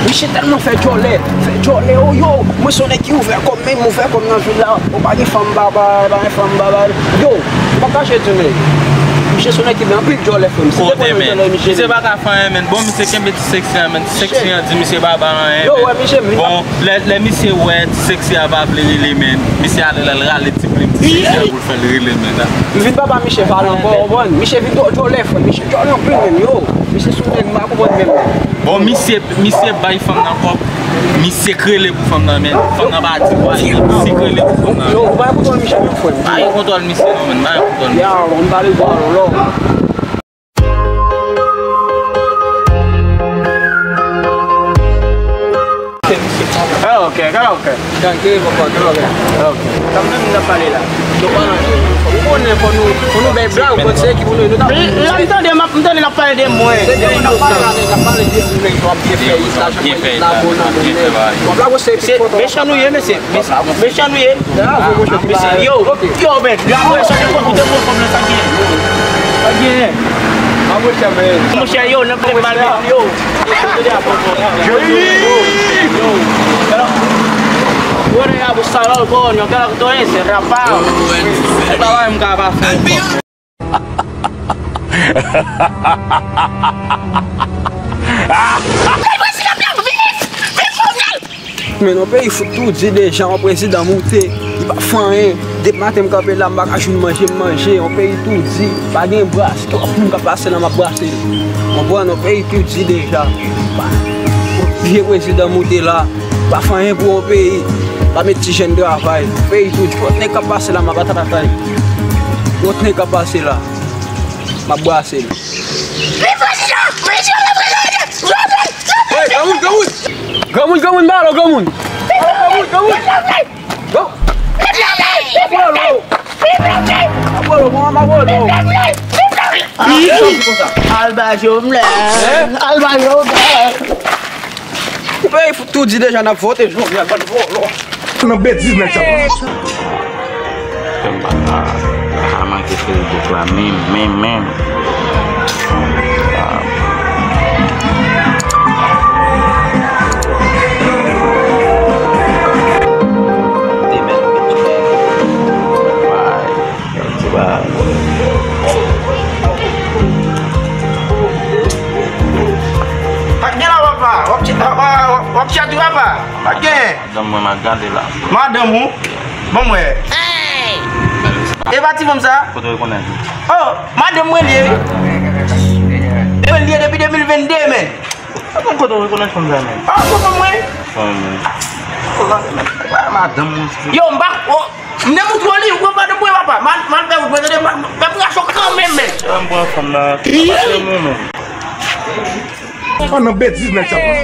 Misye tèlman fè djòlè, fè djòlè, o yo, mwen se yon nèg ki ouvè kò m, men m ouvè kò m nan vil la, o pa gen fanm baba, pa gen fanm baba, yo, m p ap kache di w, men misye se yon nèg ki gen anpil djòlè, frè m. Si te konnen djòlè misye. Misye pa ka fè anyen, men bon, misye kenbe ti seksi an, men ti seksi an di misye pa ba anyen, men. Yo, wè misye, bon, lè, lè misye wè ti seksi a pa vle rele, men misye ale la, l rale ti plim ti seksi a pou l fè l rele, men la. M vin pa ba misye pale ankò, w konprann? Misye vin twò djòlè, frè m, misye djòlè anpil, men yo, misye se yon nèg m pa konprann menm. Bon, misye, misye bay fanm nan kòb. Misye k rele pou fanm nan, men fanm nan pa di bway. Misye k rele pou fanm nan. Yo, ou pa gen kontwòl misye menm, frè m. Pa gen kontwòl misye non, men pa gen kontwòl misye. Ya, bon, m pale bò lò. Ah, ok, ah, ok. Tanke, papa, tanke. Ah, ok. Sa menm n ap pale la. Nou pa nan jwe, non. Ou konnen, fò nou, fò nou bay blag, ou konn se ki pou nou, nou ta. La, m tande, m ap, m tande n ap pale de mwen. Se de mwen n ap pale la, n ap pale de moun nèg yo ap byen fè isit la, jan mwen la bon nan moun nèg. Bon, blag ou se pi kontan. Mechan nou ye, mesye. Mechan nou ye. Yo, yo, men, gade sa de fò, de fò, kòm nan sa gen. Sa gen. Monchè, yo, nan pale mal, yo. Bora ya, bu salon, coño, que lo que tú dices, rapaz. Esta va en capa. Men non, peyi fout toudi deja, yon prezidan moute, li pa fè anyen. Depi maten m kanpe la, m pa ka jwenn manje m manje. Yon peyi toudi, pa gen bras, twòp moun k ap pase la, m ap brase. Konprann, yon peyi toudi deja. Pa, vye prezidan moute la, pa fè anyen pou yon peyi, pa met ti jèn travay. Peyi toudi, twòp nèg k ap pase la, m ap atak lakay. Twòp nèg k ap pase la, m ap brase. Hey, granmoun, granmoun! Granmoun, granmoun, ba lo, granmoun! Granmoun, granmoun! Go! Apolo, bon, apolo! Alba Jovenel! Alba Jovenel! Ou peye pou tou di deja n ap vote Jovenel, bann vòlò! Nan betiz nèg sa pran. Fè m pa ka, pa ka manke Facebook la, menm, menm, menm. Ah. Pa gen la, papa. W ap ch-, w ap, w ap, w ap tchati, papa. Pa gen. Madanm mwen, m ap gade la. Madanm ou? Bon, mwen. E pa ti fanm sa? Kote w rekonèt li? Oh, madanm mwen li ye, wi. E mwen li ye depi de mil venn de, men. Bon, kote w rekonèt fanm sa, men? Ah, fanm mwen. Fanm mwen. Ah, madanm mwen. Yo, m pa, oh, m te moutre w li, ou konn madanm mwen, papa. Mal, mal fè wout mwen, tande, mal, fè m rache w kanmenm, men. M pran fanm la. Papa, se mwen, men. An nan betiz nèg sa pran.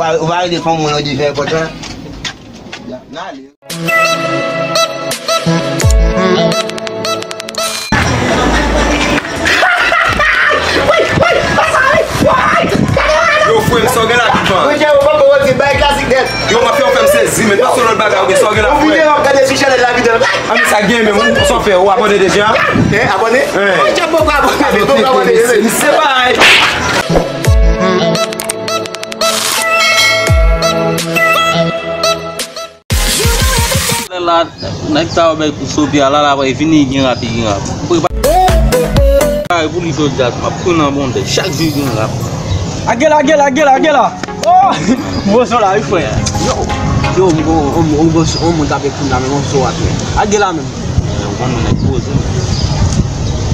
va, ou va rele fanm ou nan di fè kontan. N ale. Yo, frè m, sa w gen la, Pipan? Yo, m ap fè w fè m sezi, men pa sou lòt bagay, ou gen sa w gen la, frè. A, men sa gen, men ou, sa w fè, ou abòne deja? Abòne? Se pa Lè la, nèg sa yo bèk pou soti a, la, la, vini, gen rap, gen rap. Prepare pou li jodi a, m ap pran nan bondè. Chak jou gen rap. Agela, agela, agela, agela. Oh! Bon son la, wi, frè. Yo, yo, m gon, on, on, on, on moun tape pou m la, men bon son rap, men. Agela menm.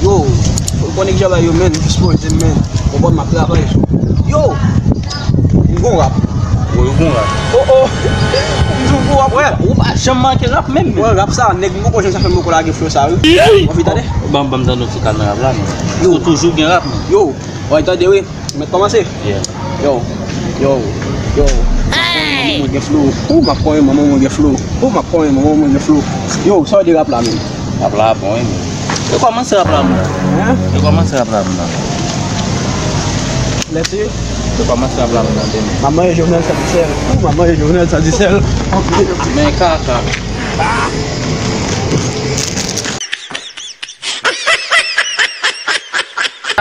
Yo, ou konn nèg travay yo, men, jis poze, men. Bon, bon, m ap travay. Yo! M gon rap. Woy, ou gon rap. Oh, oh. M di w, w ap, ou pa janm manke rap menm. Wè, rap sa, nèg m poko janm sa fè m poko lage flo sa, wi. W anvi tande? Ban, ban m tande yon ti kal nan rap la, non. Yo. Ou toujou gen rap, non. Yo, w anvi tande, wi. Mèt kòmanse? Yeah. Yo, yo, yo. M ap konnen manman mwen gen flo. Ou m ap konnen manman mwen gen flo. Ou m ap konnen manman mwen gen flo. Yo, sa w di rap la menm? Rap la bon, wi, men. Yo kòmanse rap la, moun. Hein? Yo kòmanse rap la, moun. Lèse? Yo kòmanse rap la, moun, tande, men. Manman e Jovenel sa di sèl. Ou manman e Jovenel sa di sèl. Men kaka.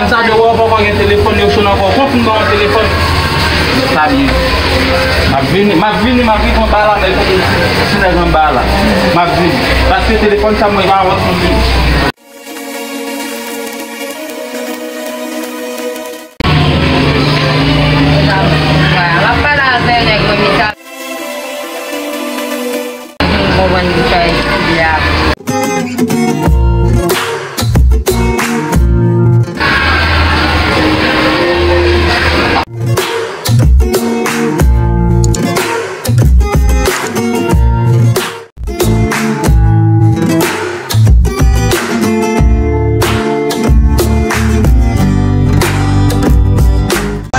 Sa de wè w poko gen telefòn, yo sone ankò. Konfime ba mwen telefòn. Sa byen. M ap vini, m ap vini, m ap vini, yon bala, men kote ti, ti nèg anba la. M ap vini. Paske telefòn sa mwen pa wè konfime. M ap pale avè nèg mwen, misye ap vin konprann sa l ap di a.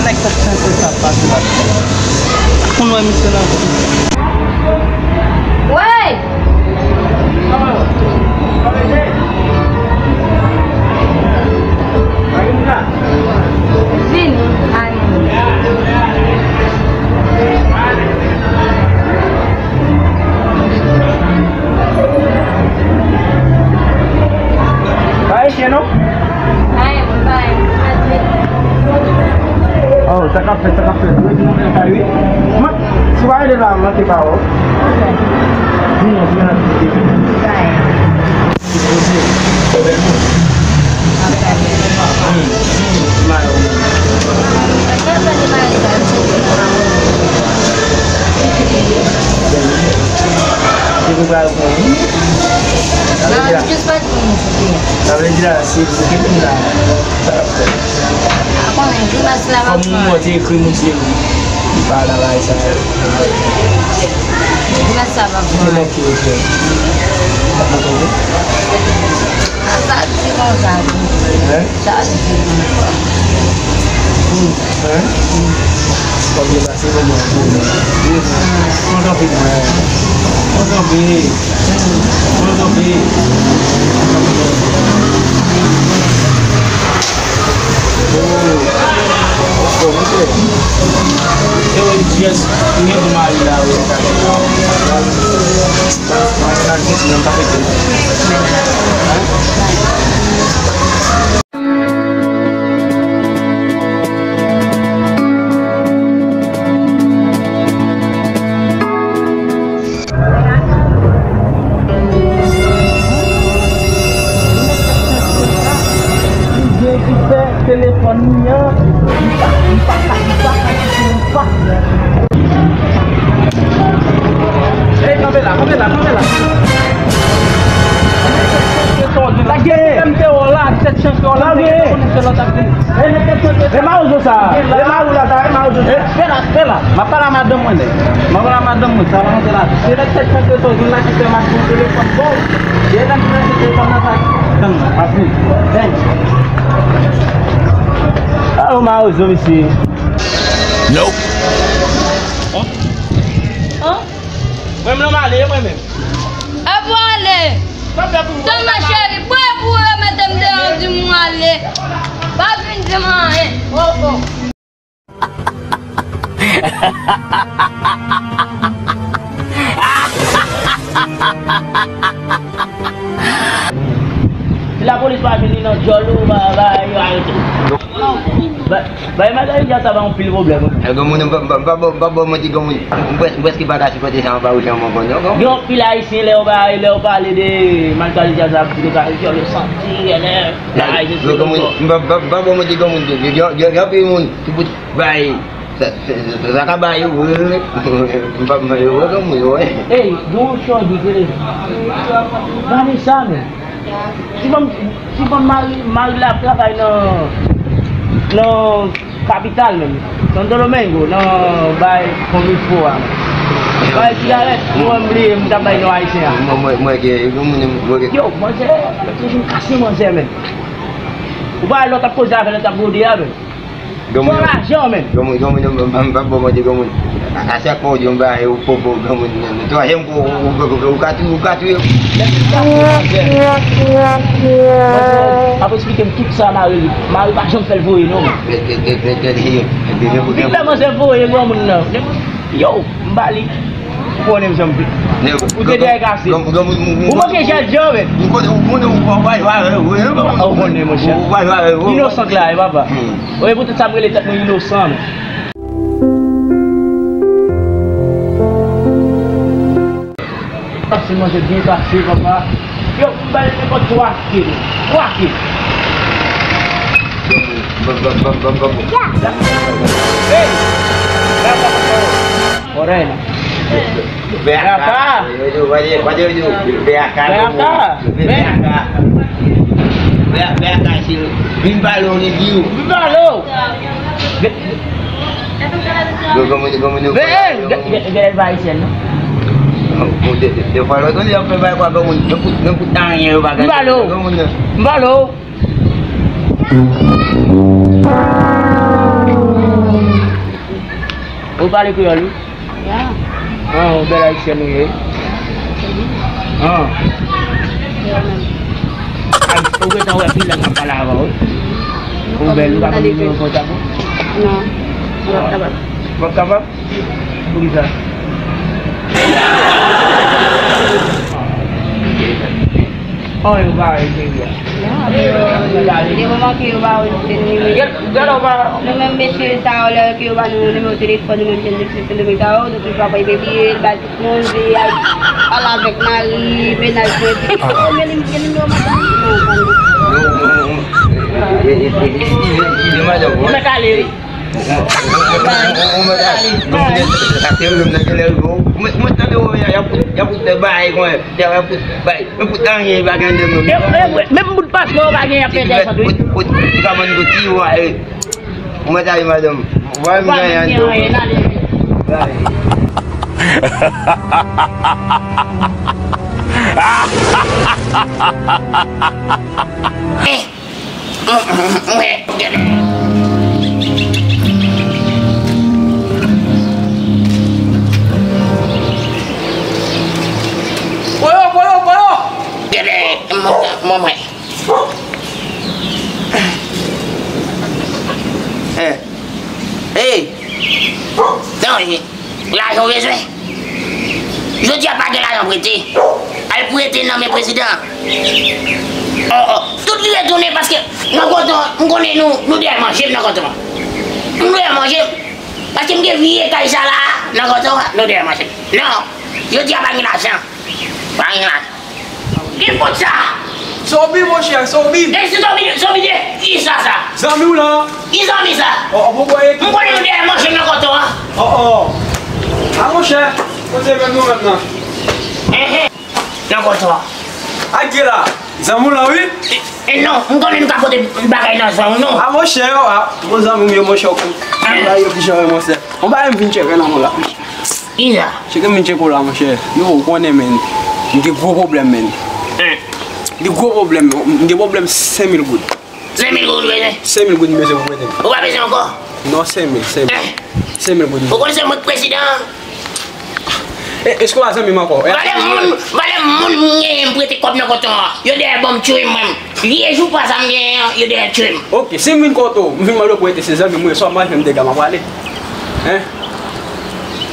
Nèg tèt chante sa ap pase la. Konn wè misye nan. Wey! Vini, ale. Pa Ayisyen, non? Pa, pa, pa. Oh, sa k ap fèt, sa k ap fèt. Mwen vin nan kay, wi. Mwen, si w pa rete la, m manke pa wè w. Vini, vini nan ti. Sa vle di la, se bouke moun la. Sa l ap fè. Kòm moun mò te ekri moun se li. Li pa la bay sa yo. Mwen sa pa pran. Mwen ki yo fè. Sa di konsa tou. Hein? Sa di konsa. Hein? Kòm yo pase mwen mwen pou mwen. Mwen kanpe mwen. Mwen kanpe. Mwen kanpe. Oh. Bon, misye. Yo, yes, mwen gen pou mari la, wi. Mwen nan kèt mwen pa fete. Telefòn li an, li pa, li pa ka, li pa ka kite l pa. Ey, kanpe la, kanpe la, kanpe la. Lage! M te wè w la, tèt chanke w la, men yo konnen se lòt ap vini. E mawozo sa, e mawou la sa, e mawozo sa. Fè la, fè la. M ap pale a madanm mwen, nèg. M ap pale a madanm mwen, sa pa rantre la. Se nèg tèt chanke sa w jwenn la ki fè m ap pran telefòn ba w. Se nèg ki fè telefòn nan sa. Gang nan, ap vini. Gang. A, ou mawozo, mesye. Nope. An? An? Mwen menm la m ale, mwen menm. E pou ale. Tann mwen cheri, pran pou remete m deyò, di m ale. Pa vin di m anyen. Oh, oh. Si lapolis pa vini nan djòl ou, ba, ba, yo arete w. Ba, bay Magarita sa ba anpil pwoblèm, wi. E, granmoun, m pa, m pa, m pa, m pa ba w manti, granmoun. M prè-, m prèske pa ka sipòte sa anba ou, jan mwen konnen, non, granmoun. Gen anpil Ayisyen, lè yo ba, lè yo pale de Magarita sa, yo ka, yo santi, lè, lè, granmoun, m pa, m pa, m pa ba w manti, granmoun. Gen, gen, gen anpil moun ki pou bay, sa, sa, sa, sa ka bay yo, wi, wi. M pa, m pa, yo, wi, granmoun, wi. Ey, gen yon chòdi, tele. Vanessa, men. Ti fanm, ti fanm mari, mari la ap travay nan, nan, Kapital menm. Santo Domingo, nan bay Konbifo a. Bay sigarèt, mwen bliye, m t ap bay non ayisyen an. Mwen, mwen, mwen gen, gen moun, mwen gen. Yo, manzè, yo toujou kase manzè, menm. Ou pa wè lè w t ap koze avè l, lè w t ap gode a, menm. Fò lajan, menm. Gen moun, gen moun, m, m, m pa bon, mwen di gen moun. A, a chak fwa w di yon bagay, ou poko, gen moun, nan, nan twazyèm kou, ou, ou, ou, ou ka tou, ou ka touye. Ap eksplike m tout sa, mari, mari pa janm fè l voye, non. Gade, gade, gade, gade, gade, gade, gade. Li fè manzè voye granmoun nan. Yo, m ba li. Ou konnen m janm fè. Ou te dèyè kase. Ou manke jèt jan, men. Ou konnen, ou konnen, ou pa jwe avè l. Ou konnen, monchè. Ou pa jwe avè l. Inosan klè, papa. Wi, poutèt sa m rele tèt mwen inosan, men. Pase manzè byen pase, papa. Yo, m ba l nenpòt twa ke. Twa ke. Ban, ban, ban, ban, ban. Hey! Orèl. B A K. B A K. B A K. B A K. B A K, si vin pale w, li di w. Vin pale w. Yo, kòman, kòman yo fè la, yo, kòman? Gen, gen, gen lè l pa ayisyen, non? Bon, de, de, defwa, lòt, yo ap fè bagay kwa, kòman, nan kout, nan kout anyen, yo pa gade, kòman, nan. M pale w. M pale w. Ou pale kreyòl, wi. Ya. Ah, yon bèl ayisyèn ou ye. Ah. Ay, ou gentan wè ki lè m ap pale avè w, wi. Ou bèl, ou pa konn nimewo kontak ou? Non, mwen p ap kapab. Ou p ap kapab? Poukisa? Kòman yo pa wè peyi a? Non, men yo, gen moman ke yo pa wè nou se nimewo. Gèt, gèt ou pa. Nou menm mesye sa yo, lè ke yo ba nou nimewo telefòn, nou menm jèn de Sendomeng sa yo, nou toujou ap rele, li ba tout moun, li al, al avèk mari, mennaj mwen, epi, oh, men li gen nimewo madanm li? Non, pa li. Non, non, non. E, e, e, e, e, e, e, madanm, wi. Ou mèt ale, wi. Ou mèt ale. Mwen, mwen tande, y ap, y ap fè bagay konsa. Y ap fè bagay. Mwen pou tan gen pa gen de menm. E, e, menm bout paspò yo pa gen, y ap fè entèresan tou. Ou ka vann pou ti yo, e. Ou mèt ale, madanm. Ou pa menm gen anyen, non. Eh. Polo, polo, polo! Gade, mwen, mwen, mwen. Eh. Hey! Non, lajan w bezwen? Jodi a pa gen lajan prete. Al prete nan men prezidan. Oh, oh. Tout li retounen paske nan koton, m konnen nou, nou dèyè manje m nan koton. Nou dèyè manje m. Paske m gen vye kay sa la, nan koton, nou dèyè manje m. Non, jodi a pa gen lajan. Pa gen lajan. Ki fout sa? Zobi, monchè, zobi. E si zobi, zobi de? Kisa sa? Zanmi w lan. Ki zanmi sa? Oh, oh, bon, bon, e. M konnen nou dèyè manje m nan koton an. Oh, oh. A, monchè, kote menm nou menm nan? Enhen. Nan koton an. A, gen la. Zanmi w lan, wi. E, e non, m konnen nou ka pote bagay nan zòn ou non. A, monchè, a, bon zanmi m yo, monchè, ou konn. Bagay yo ki jan, monchè. Bon, bagay m vin tcheke nan mwen la. Kisa? Cheke m cheke w la, monchè. Yo, ou konnen, men. M gen gwo pwoblèm, men. Hmm. M gen gwo pwoblèm. M gen pwoblèm senk mil goud. Senk mil goud ou bezwen? Senk mil goud m bezwen pou prete m. Ou pa bezwen ankò? Non, senk mil, senk mil. Eh. Senk mil goud m bezwen. Ou konn se mwen k prezidan an? E, èske w pa zanmi m ankò? Valè moun, valè moun m genyen m prete kòb nan koton an. Yo dèyè ban m tchwe m, mwen. Vye jou pa sa m genyen an, yo dèyè tchwe m. Ok, si m vin kote w, m vin mande w prete, se zanmi m ou ye, swa m pa jwenn dega m ap prale. Hein?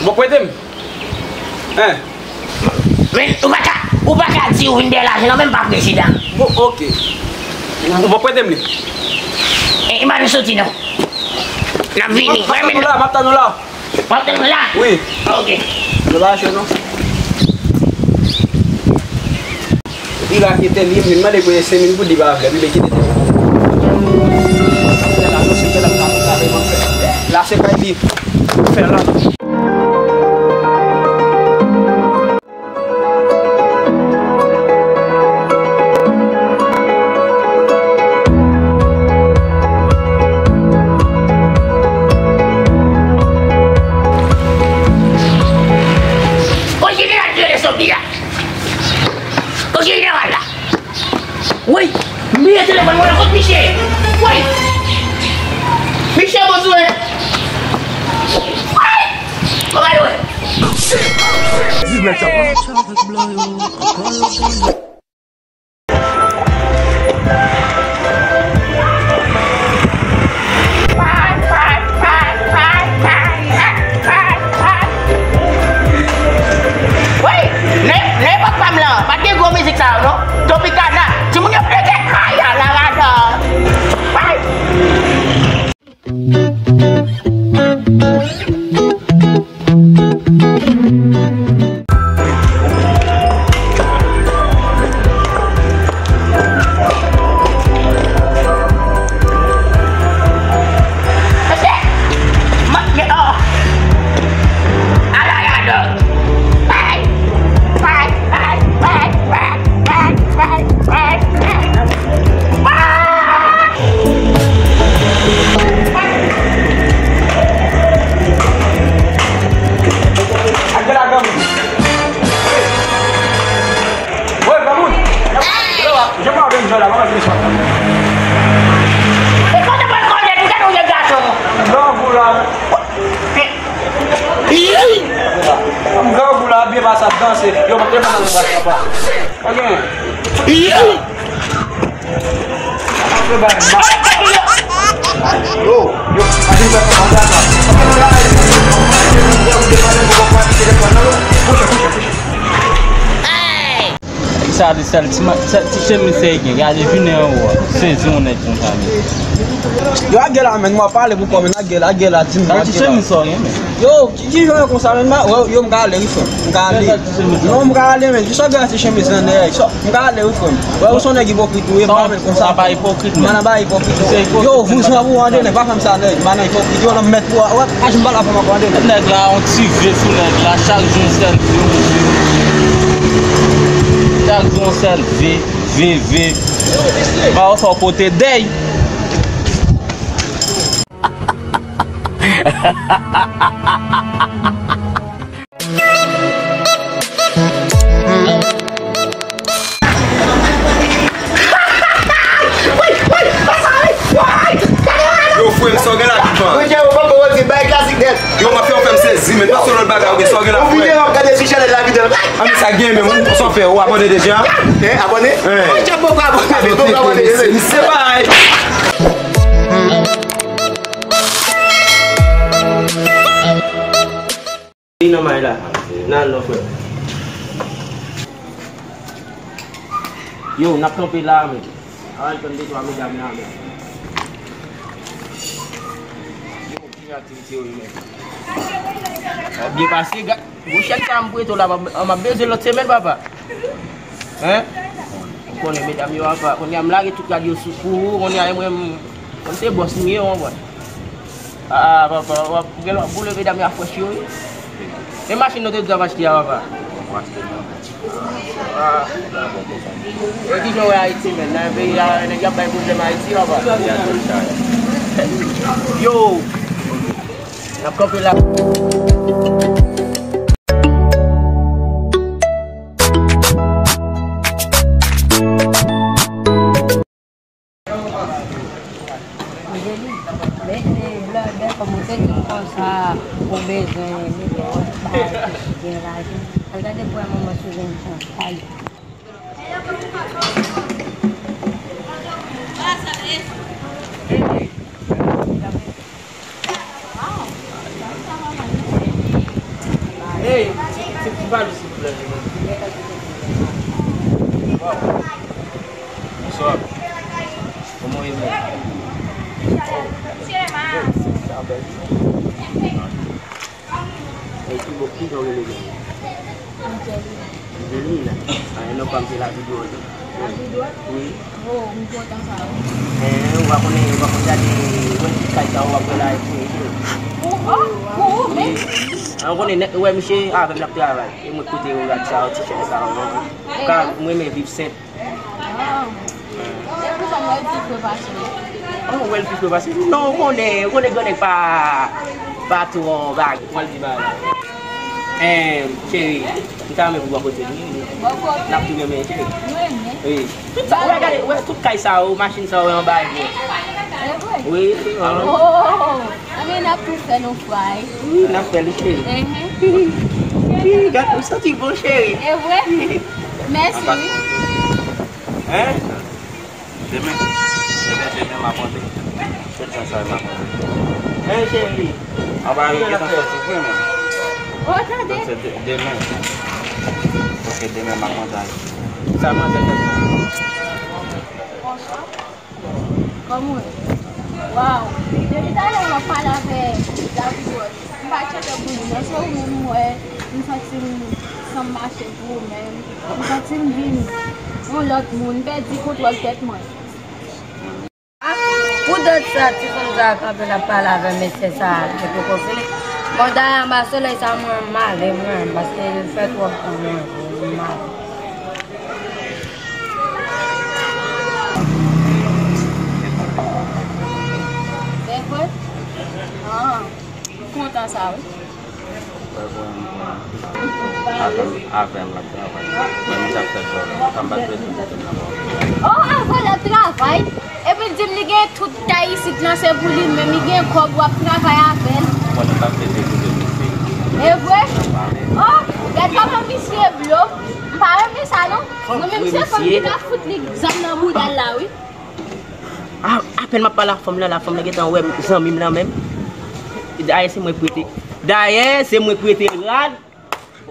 Bon, prete m. Hein? Men, ou pa ka, ou pa ka di ou vin dèyè lajan non, men m pa prezidan. Bon, ok. Ou pa prete m li? E, e pa nou soti non. N ap vini. M ap tann ou la, m ap tann ou la. W ap tann mwen la? Wi. Ok. Nou pa mache non. Epi la ki tèl ye, m vin mande pou senk mil goud, li pa vle, m vle kite tèl. Fè la, non, se fè la, m ka, m ka, m ka fè. La se kay li. Fè la. Telefòn mwen kot Miche. Woy! Miche, bon sou mwen. Woy! Bon, gade, woy. Wi, nan, nan epòk pa m lan, pa t gen gwo mizik sa yo, non. Tropicana, timoun yo plede kay a la radò. Wi. Woy, granmoun! Jan pa vin jwe la, pa vin jwe la. E kote mwen konnen, ou gade ou ye gason. Grangou la. M grangou la, byen pase ap danse. Yo, mwen te nan papa. Ok. Yo, yo, pa vin fè kòmantè sa. Sa de sèl ti ma-, sèl ti chemiz sa gen. Gade vini anwo a. Sezi yon nèg konsa menm. Yo, a gè la, men, mwen pale pou kò, men, a gè la, a gè la, di m, a gè la. Ti chemiz sa w gen, men. Yo, ki, ki jan yo konsa, men, ma, yo, yo, m ka ale, wi, frè m. M ka ale. Non, m ka ale, men. Kisa w gen a ti chemiz lan dèyè? Kisa, m ka ale, wi, frè m. Wè, ou se yon nèg ipokrit, ou ye, m pa renmen konsa. Sa pa ipokrit, men. Mwen nan pa ipokrit. Yo, vouzan pou Andele, pa fè m sa, nèg. M pa nan ipokrit. Yo, nan mèt pou, wè, pa janm pale avè m ankò, Andele. Nèg la, yon ti ve sou nèg la, chak jou yon sèl ve, chak jou yon sèl ve, ve, ve. Pa wè sa w pote dèy. Yo, frè m, sa w gen la, Pipan? Yo, m ap fè w fè m sezi, men pa sou lòt bagay, ok, sa w gen la, frè? Ann, sa gen, men, ou, sa w fè, ou abòne deja? Abòne? Se pa Li nan may la. Nan non, frè. Yo, n ap kanpe la, men. Al tann de twa medam la, men. Yo, ki aktivite yo ye, men? W ap byen pase, gad. Gwo chèk sa m prete w la, m ap, m ap bezwen lòt semèn, papa. Hein? Ou konnen medam yo apa, kounye a m lage tout rad yo sou pou ou, kounye a mwen m, mwen se bòs m ye, ou konprann? Ah, papa, w ap gen lòt boule medam yo a frèch yo, wi. E machin nou te di w ap achte a, papa? Ah. E kijan w wè Ayiti, menn? Nan peyi a, nèg y ap bay pwoblèm Ayiti, papa? Yo! N ap kanpe la. Angeline, mete blòdè kòm ou te di konsa, ou bezwen mete wòch bay ki gen lajan. Al gade pou wè manman sou zen chan. Ay. Hey, ti, ti, ti pa li, silvouplè. Wow. Bonswa. Kòman w ye menm? Oh. Yes, sa bèl. E ki bò, ki jan w rele menm? Angelina. Angelina. Ah, e non pa m se Lavi Dwòl. Lavi Dwòl? Wi. Oh, m kontan sa, wi. Eh, ou pa konnen, ou pa konn gade, wè ti kay sa, w ap wè la, e pou, e pou. Pou, oh, pou ou menm? Ah, ou konnen nèt, ou wè misye avè m l ap travay. E mwen kote yo gad sa, ti chèn sa, ou konprann? Ka, mwen renmen viv senp. Ah. E pou sa, mwen di fre pase. Oh, wè l pi fre pase. Non, ou konnen, ou konnen grannèg pa, pa twò bagay. Mwen di bagay. Eh, cheri, m ta renmen pou bò kote m, wi. Bò kote? N ap tou renmen, cheri. Nou renmen? Wi. Tout sa, ou wè, gade, ou wè tout kay sa yo, machin sa yo anba vre. E vre? Wi, an. Oh, anben n ap tou fè nou fwa, wi. Wi, n ap fè l, cheri. Ehe. Wi, gade, m santi bon, cheri. E vre? Mèsi, wi. Hein? Demen, demen, demen m ap monte. Tout jan sa yo m ap monte. Hey, cheri. Anba yo gentan sòti vre, men. Oh, tande. Donk, se de-, demen. Ok, demen m ap monte. Sa manzè fè? Bonswa. Kòman w ye? Waw. Depi talè m ap pale avèk David Rod. M pa tcheke pou li, men se ou menm m wè, m santi m san m mache pou ou menm. M santi m vin yon lòt moun, m pèdi kontwòl tèt mwen. Pou dòt sa, ti fanm sa a kanpe l ap pale avè mesye sa a ki poko fini. Bon, dayè anba solèy sa a, mwen m ale mwen, paske l fè twòp pou mwen, m ale. Se vre? Ah, m kontan sa, wi. Avè m, avè m l ap travay. Mwen, m t ap fè djòb la. Sa m pa t bezwen kote m nan. Oh, avè l ap travay? Epi l di m li gen tout kay isit lan, se pou li menm, li gen kòb, w ap travay avè l. Mwen, m pa t bezwen kote m isit. E vre? Oh, gad kòman misye blo. M pa renmen sa, non. Mwen menm, se fanm ki ta fout li zam nan bouda l la, wi. A, apèn m ap pale ak fanm nan la, fanm nan gentan wè m, zanmi m lan menm. Dayè, se mwen k prete. Dayè, se mwen k prete l rad.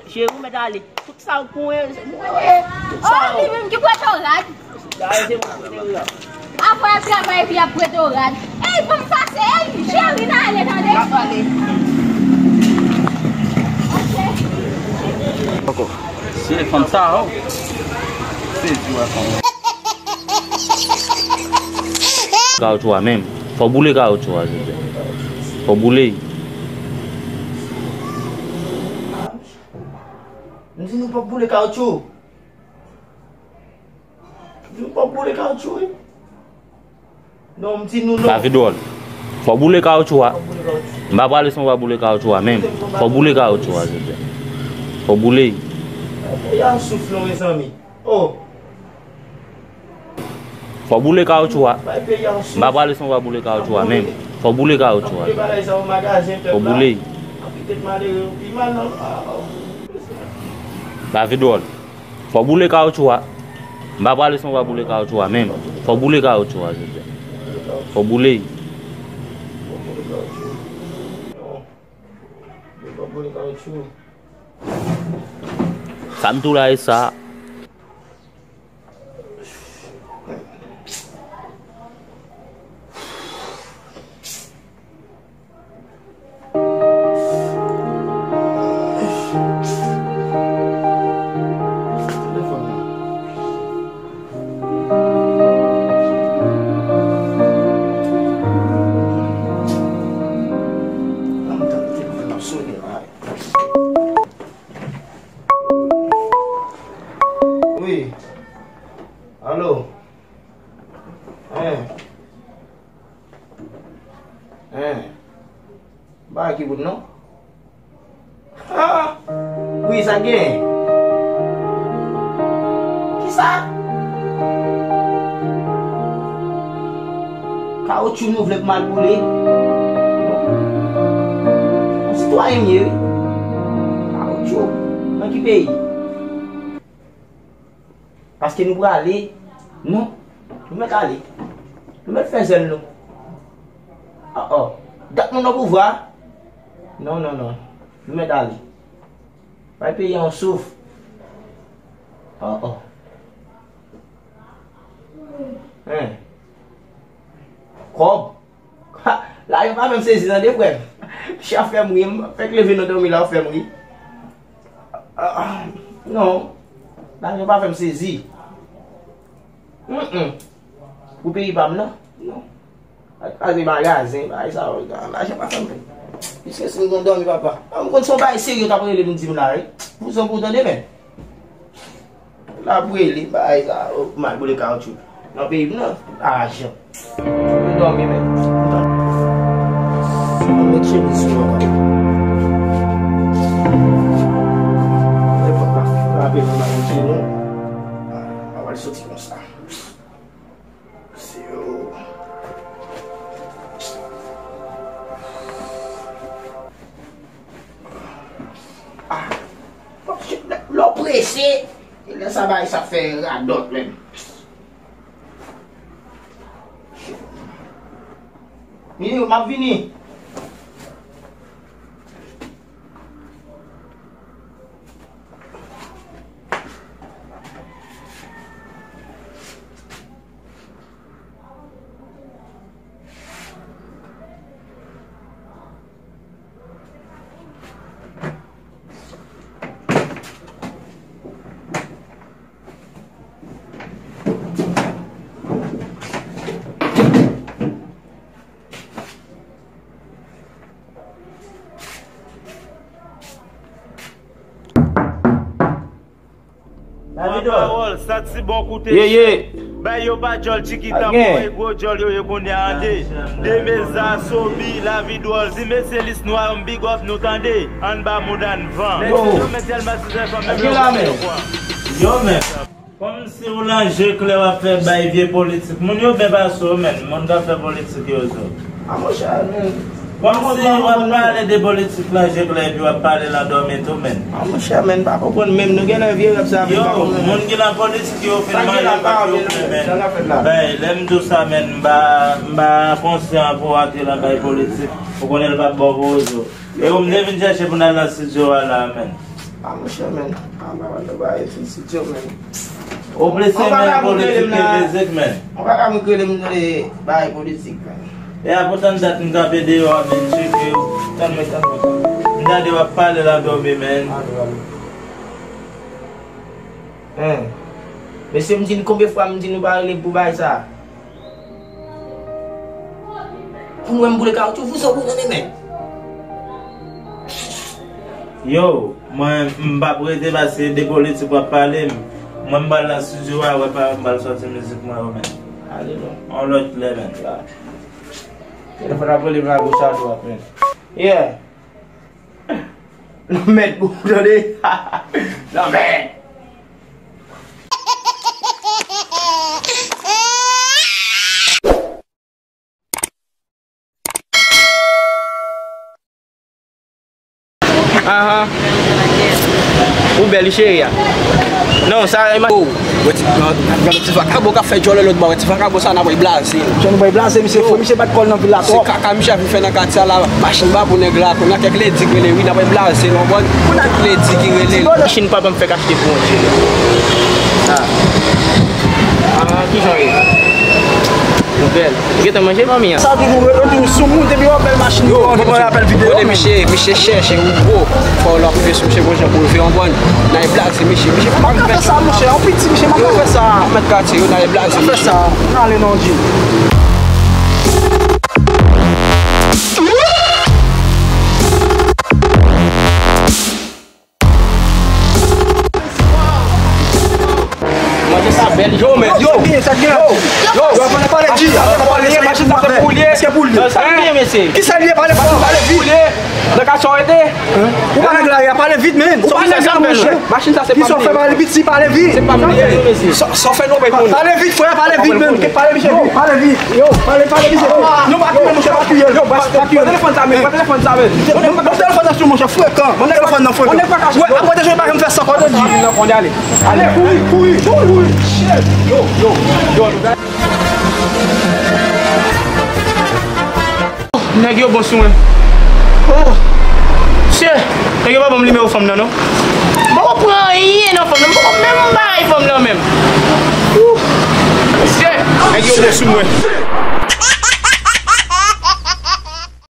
Cheri, ou mèt ale. Tout sa ou konyen, se mwen, wi. Tout sa. Oh, li menm ki prete w rad. Dayè, se mwen k prete l rad. Apre y ap travay epi y ap prete w rad. Ey, ban m pase, ey, cheri, n ale, tande? N ap ale. Ok. Ankò. Se fanm sa, oh. Sezi wè fanm. Kawotchou a menm. Fò w boule kawotchou a, silvouplè. Fò w boule. M di nou fò w boule kawotchou. M di nou fò w boule kawotchou, wi. Non, m di nou non. Sa fè dwòl. Fò w boule kawotchou a. Fò w boule kawotchou. M pa prale san w pa boule kawotchou a menm. Fò w boule kawotchou a, silvouplè. Fò w boule. Peyi a souf non, mezanmi. Oh. Fò w boule kawotchou a. M pa prale san w pa boule kawotchou a menm. Fò w boule kawotchou a. Fò w boule. Sa fè dwòl. Fò w boule kawotchou a. M pa prale san w pa boule kawotchou a menm. Fò w boule kawotchou a, silvouplè. Fò w boule. Sa m tou la e sa. Wi. Alo. Hein. Hein. Bagay ki bout non? Ah! Wi, sa gen. Kisa? Kawotchou nou vle pou m al boule? Yon sitwayen m ye, wi. Kawotchou? Nan ki peyi? Paske nou prale, non, nou mèt ale. Nou mèt fè zèl nou. Oh, oh. Dat moun nan pouvwa. Non, non, non. Nou mèt ale. Bay peyi a yon souf. Oh, oh. Hein. Kòb. Ha, lajan pa fè m sezi tande, frè m. Chè ap fè m ri, m fèk leve nan dòmi la, w fè m ri. Ah, ah, non. Lajan pa fè m sezi. Mm, mm. Pou peyi pa m nan? Non. Al kraze magazen, bagay sa yo, lajan pa fè m ri. Piske si m konn dòmi, papa. Ah, m konn se yon bagay serye w t ap rele m di m la, wi. Vouzan pou w tande, men. L ap rele bagay sa yo, m al boule kawotchou. Nan peyi m nan, lajan. M dòmi menm. Mwen met chemiz sou mwen. Prese, e lè sa bagay sa fè radòt menm. Vini, m ap vini. Pawòl, sa ti bon koute chèf. Bay yo pa djòl, Chiki Tanpon e gwo djòl yo ye kounye a, tande. Demeza, Sobi, Lavi Dwòl, di mesye lis nwa yo m big up nou, tande. Anba moud anvan. Yo. Mesye yo met dèl matizè fanm menm yo. Yo menm. Kòmsi w lan je klè w ap fè bay vye politik. Moun yo byen pase w menm, moun k ap fè politik yo zo. A monchè, men. Kòmsi w ap pale de politik lan je klè epi w ap pale lan dòmi tou menm. A monchè, men, m pa konprann menm. Nou gen nan vye rèv sa, men m pa konprann. Yo, moun ki lan politik yo fin manje kòb yo vre, men. Bay, lè m di w sa, men, m pa, m pa konsyan pou w antre lan bay politik. Ou konnen l p ap bon pou w zo. E ou m te vin chèche pou n al nan estidyo a la, men. A monchè, men. A, m pa konn nou bagay estidyo, men. Ou plis renmen politik ke fizik, men. Ou pa ka moute rele m nan bagay politik, men. E a poutan dat m kanpe deyò a, men, tcheke, tann mwen, tann mwen. M tande w ap pale la dòmi, men. Hein. Mesye, m di n konbyen fwa m di nou pa rele m pou bagay sa? Pou nou wè m boule kawoutchou, vouzan pou nou, men. Yo, mwen, m p ap rete paske de politik w ap pale m. Mwen, m pral nan estidyo a, wè pa, m pral sòti mizik mwen yo, men. Ale non. On lòt lè, men. Telefòn ap rele m la goch a dwat, men. Yeah. Lanmèd pou ou tande. Lanmèd. Aha. Ou bèl wi cheri a. Non, sa e ma- Wè ti, gade ti vakabon k ap fè djòlè lòt bò, wè ti vakabon sa n ap wè blaze. Jan nou bay blaze, misye fou, misye bat kò l nan vil la twòp. Se kaka misye ap vin fè nan katye a la, machin ba pou nèg la, kounye a kèk ledi k rele wi, n ap wè blaze, l konprann? Kèk ledi ki rele. Machin papa m fèk achte pou yon djele. Ah. Ah, kijan w ye? Ou bèl. Gentan manje manmi an. Sa toujou, yo toujou sou moun, depi yon bèl machin yo, yo toujou apèl videyo. Kote misye, misye chèche ou gwo. Fò w la pwouve sou misye bon jan pou leve yon bòn. Nan e blaze misye, misye pa ka fè sa, monchè. Yon piti misye pa ka fè sa. Mèt katye yo nan e blaze misye. Fè sa. Ale non, Dji. Manje sa bèl. Yo, men, yo. Yo, men, sa gen. Yo, yo. Yo, pale, pale, di. Pale, pale, di. Machin sa se pou l ye. Èske pou l ye? Sa l ye, mesye. Kisa l ye? Pale, pale, pale vit. Nan ka sa w rete? Ou pa nèg la, pale vit, men. Ou pa nèg la, monchè. Machin sa se pa m li. Kisa w fè pale vit, si pale vit. Se pa m li, mesye. Sa w fè nou, men. Pale vit, frè, pale vit, men. Pale vit. Yo, pale, pale vit. Yo, pale, pale vit. Non, pa touye, monchè, pa touye. Yo, pa touye. Telefòn sa, men. Telefòn sa, men. Telefòn nan frekan. Telefòn nan frekan. Wè, apre de jou pa janm fè sa. Kote di? Nan fon ale. Ale, kouri, kouri, kouri. Yo, yo, yo. Nèg yo bon sou mwen. Oh. Mesye, nèg yo pa ban m nimewo fanm nan, non. M poko pran anyen nan fanm nan. M poko menm bay fanm nan menm. Ouh. Mesye, nèg yo bon sou mwen.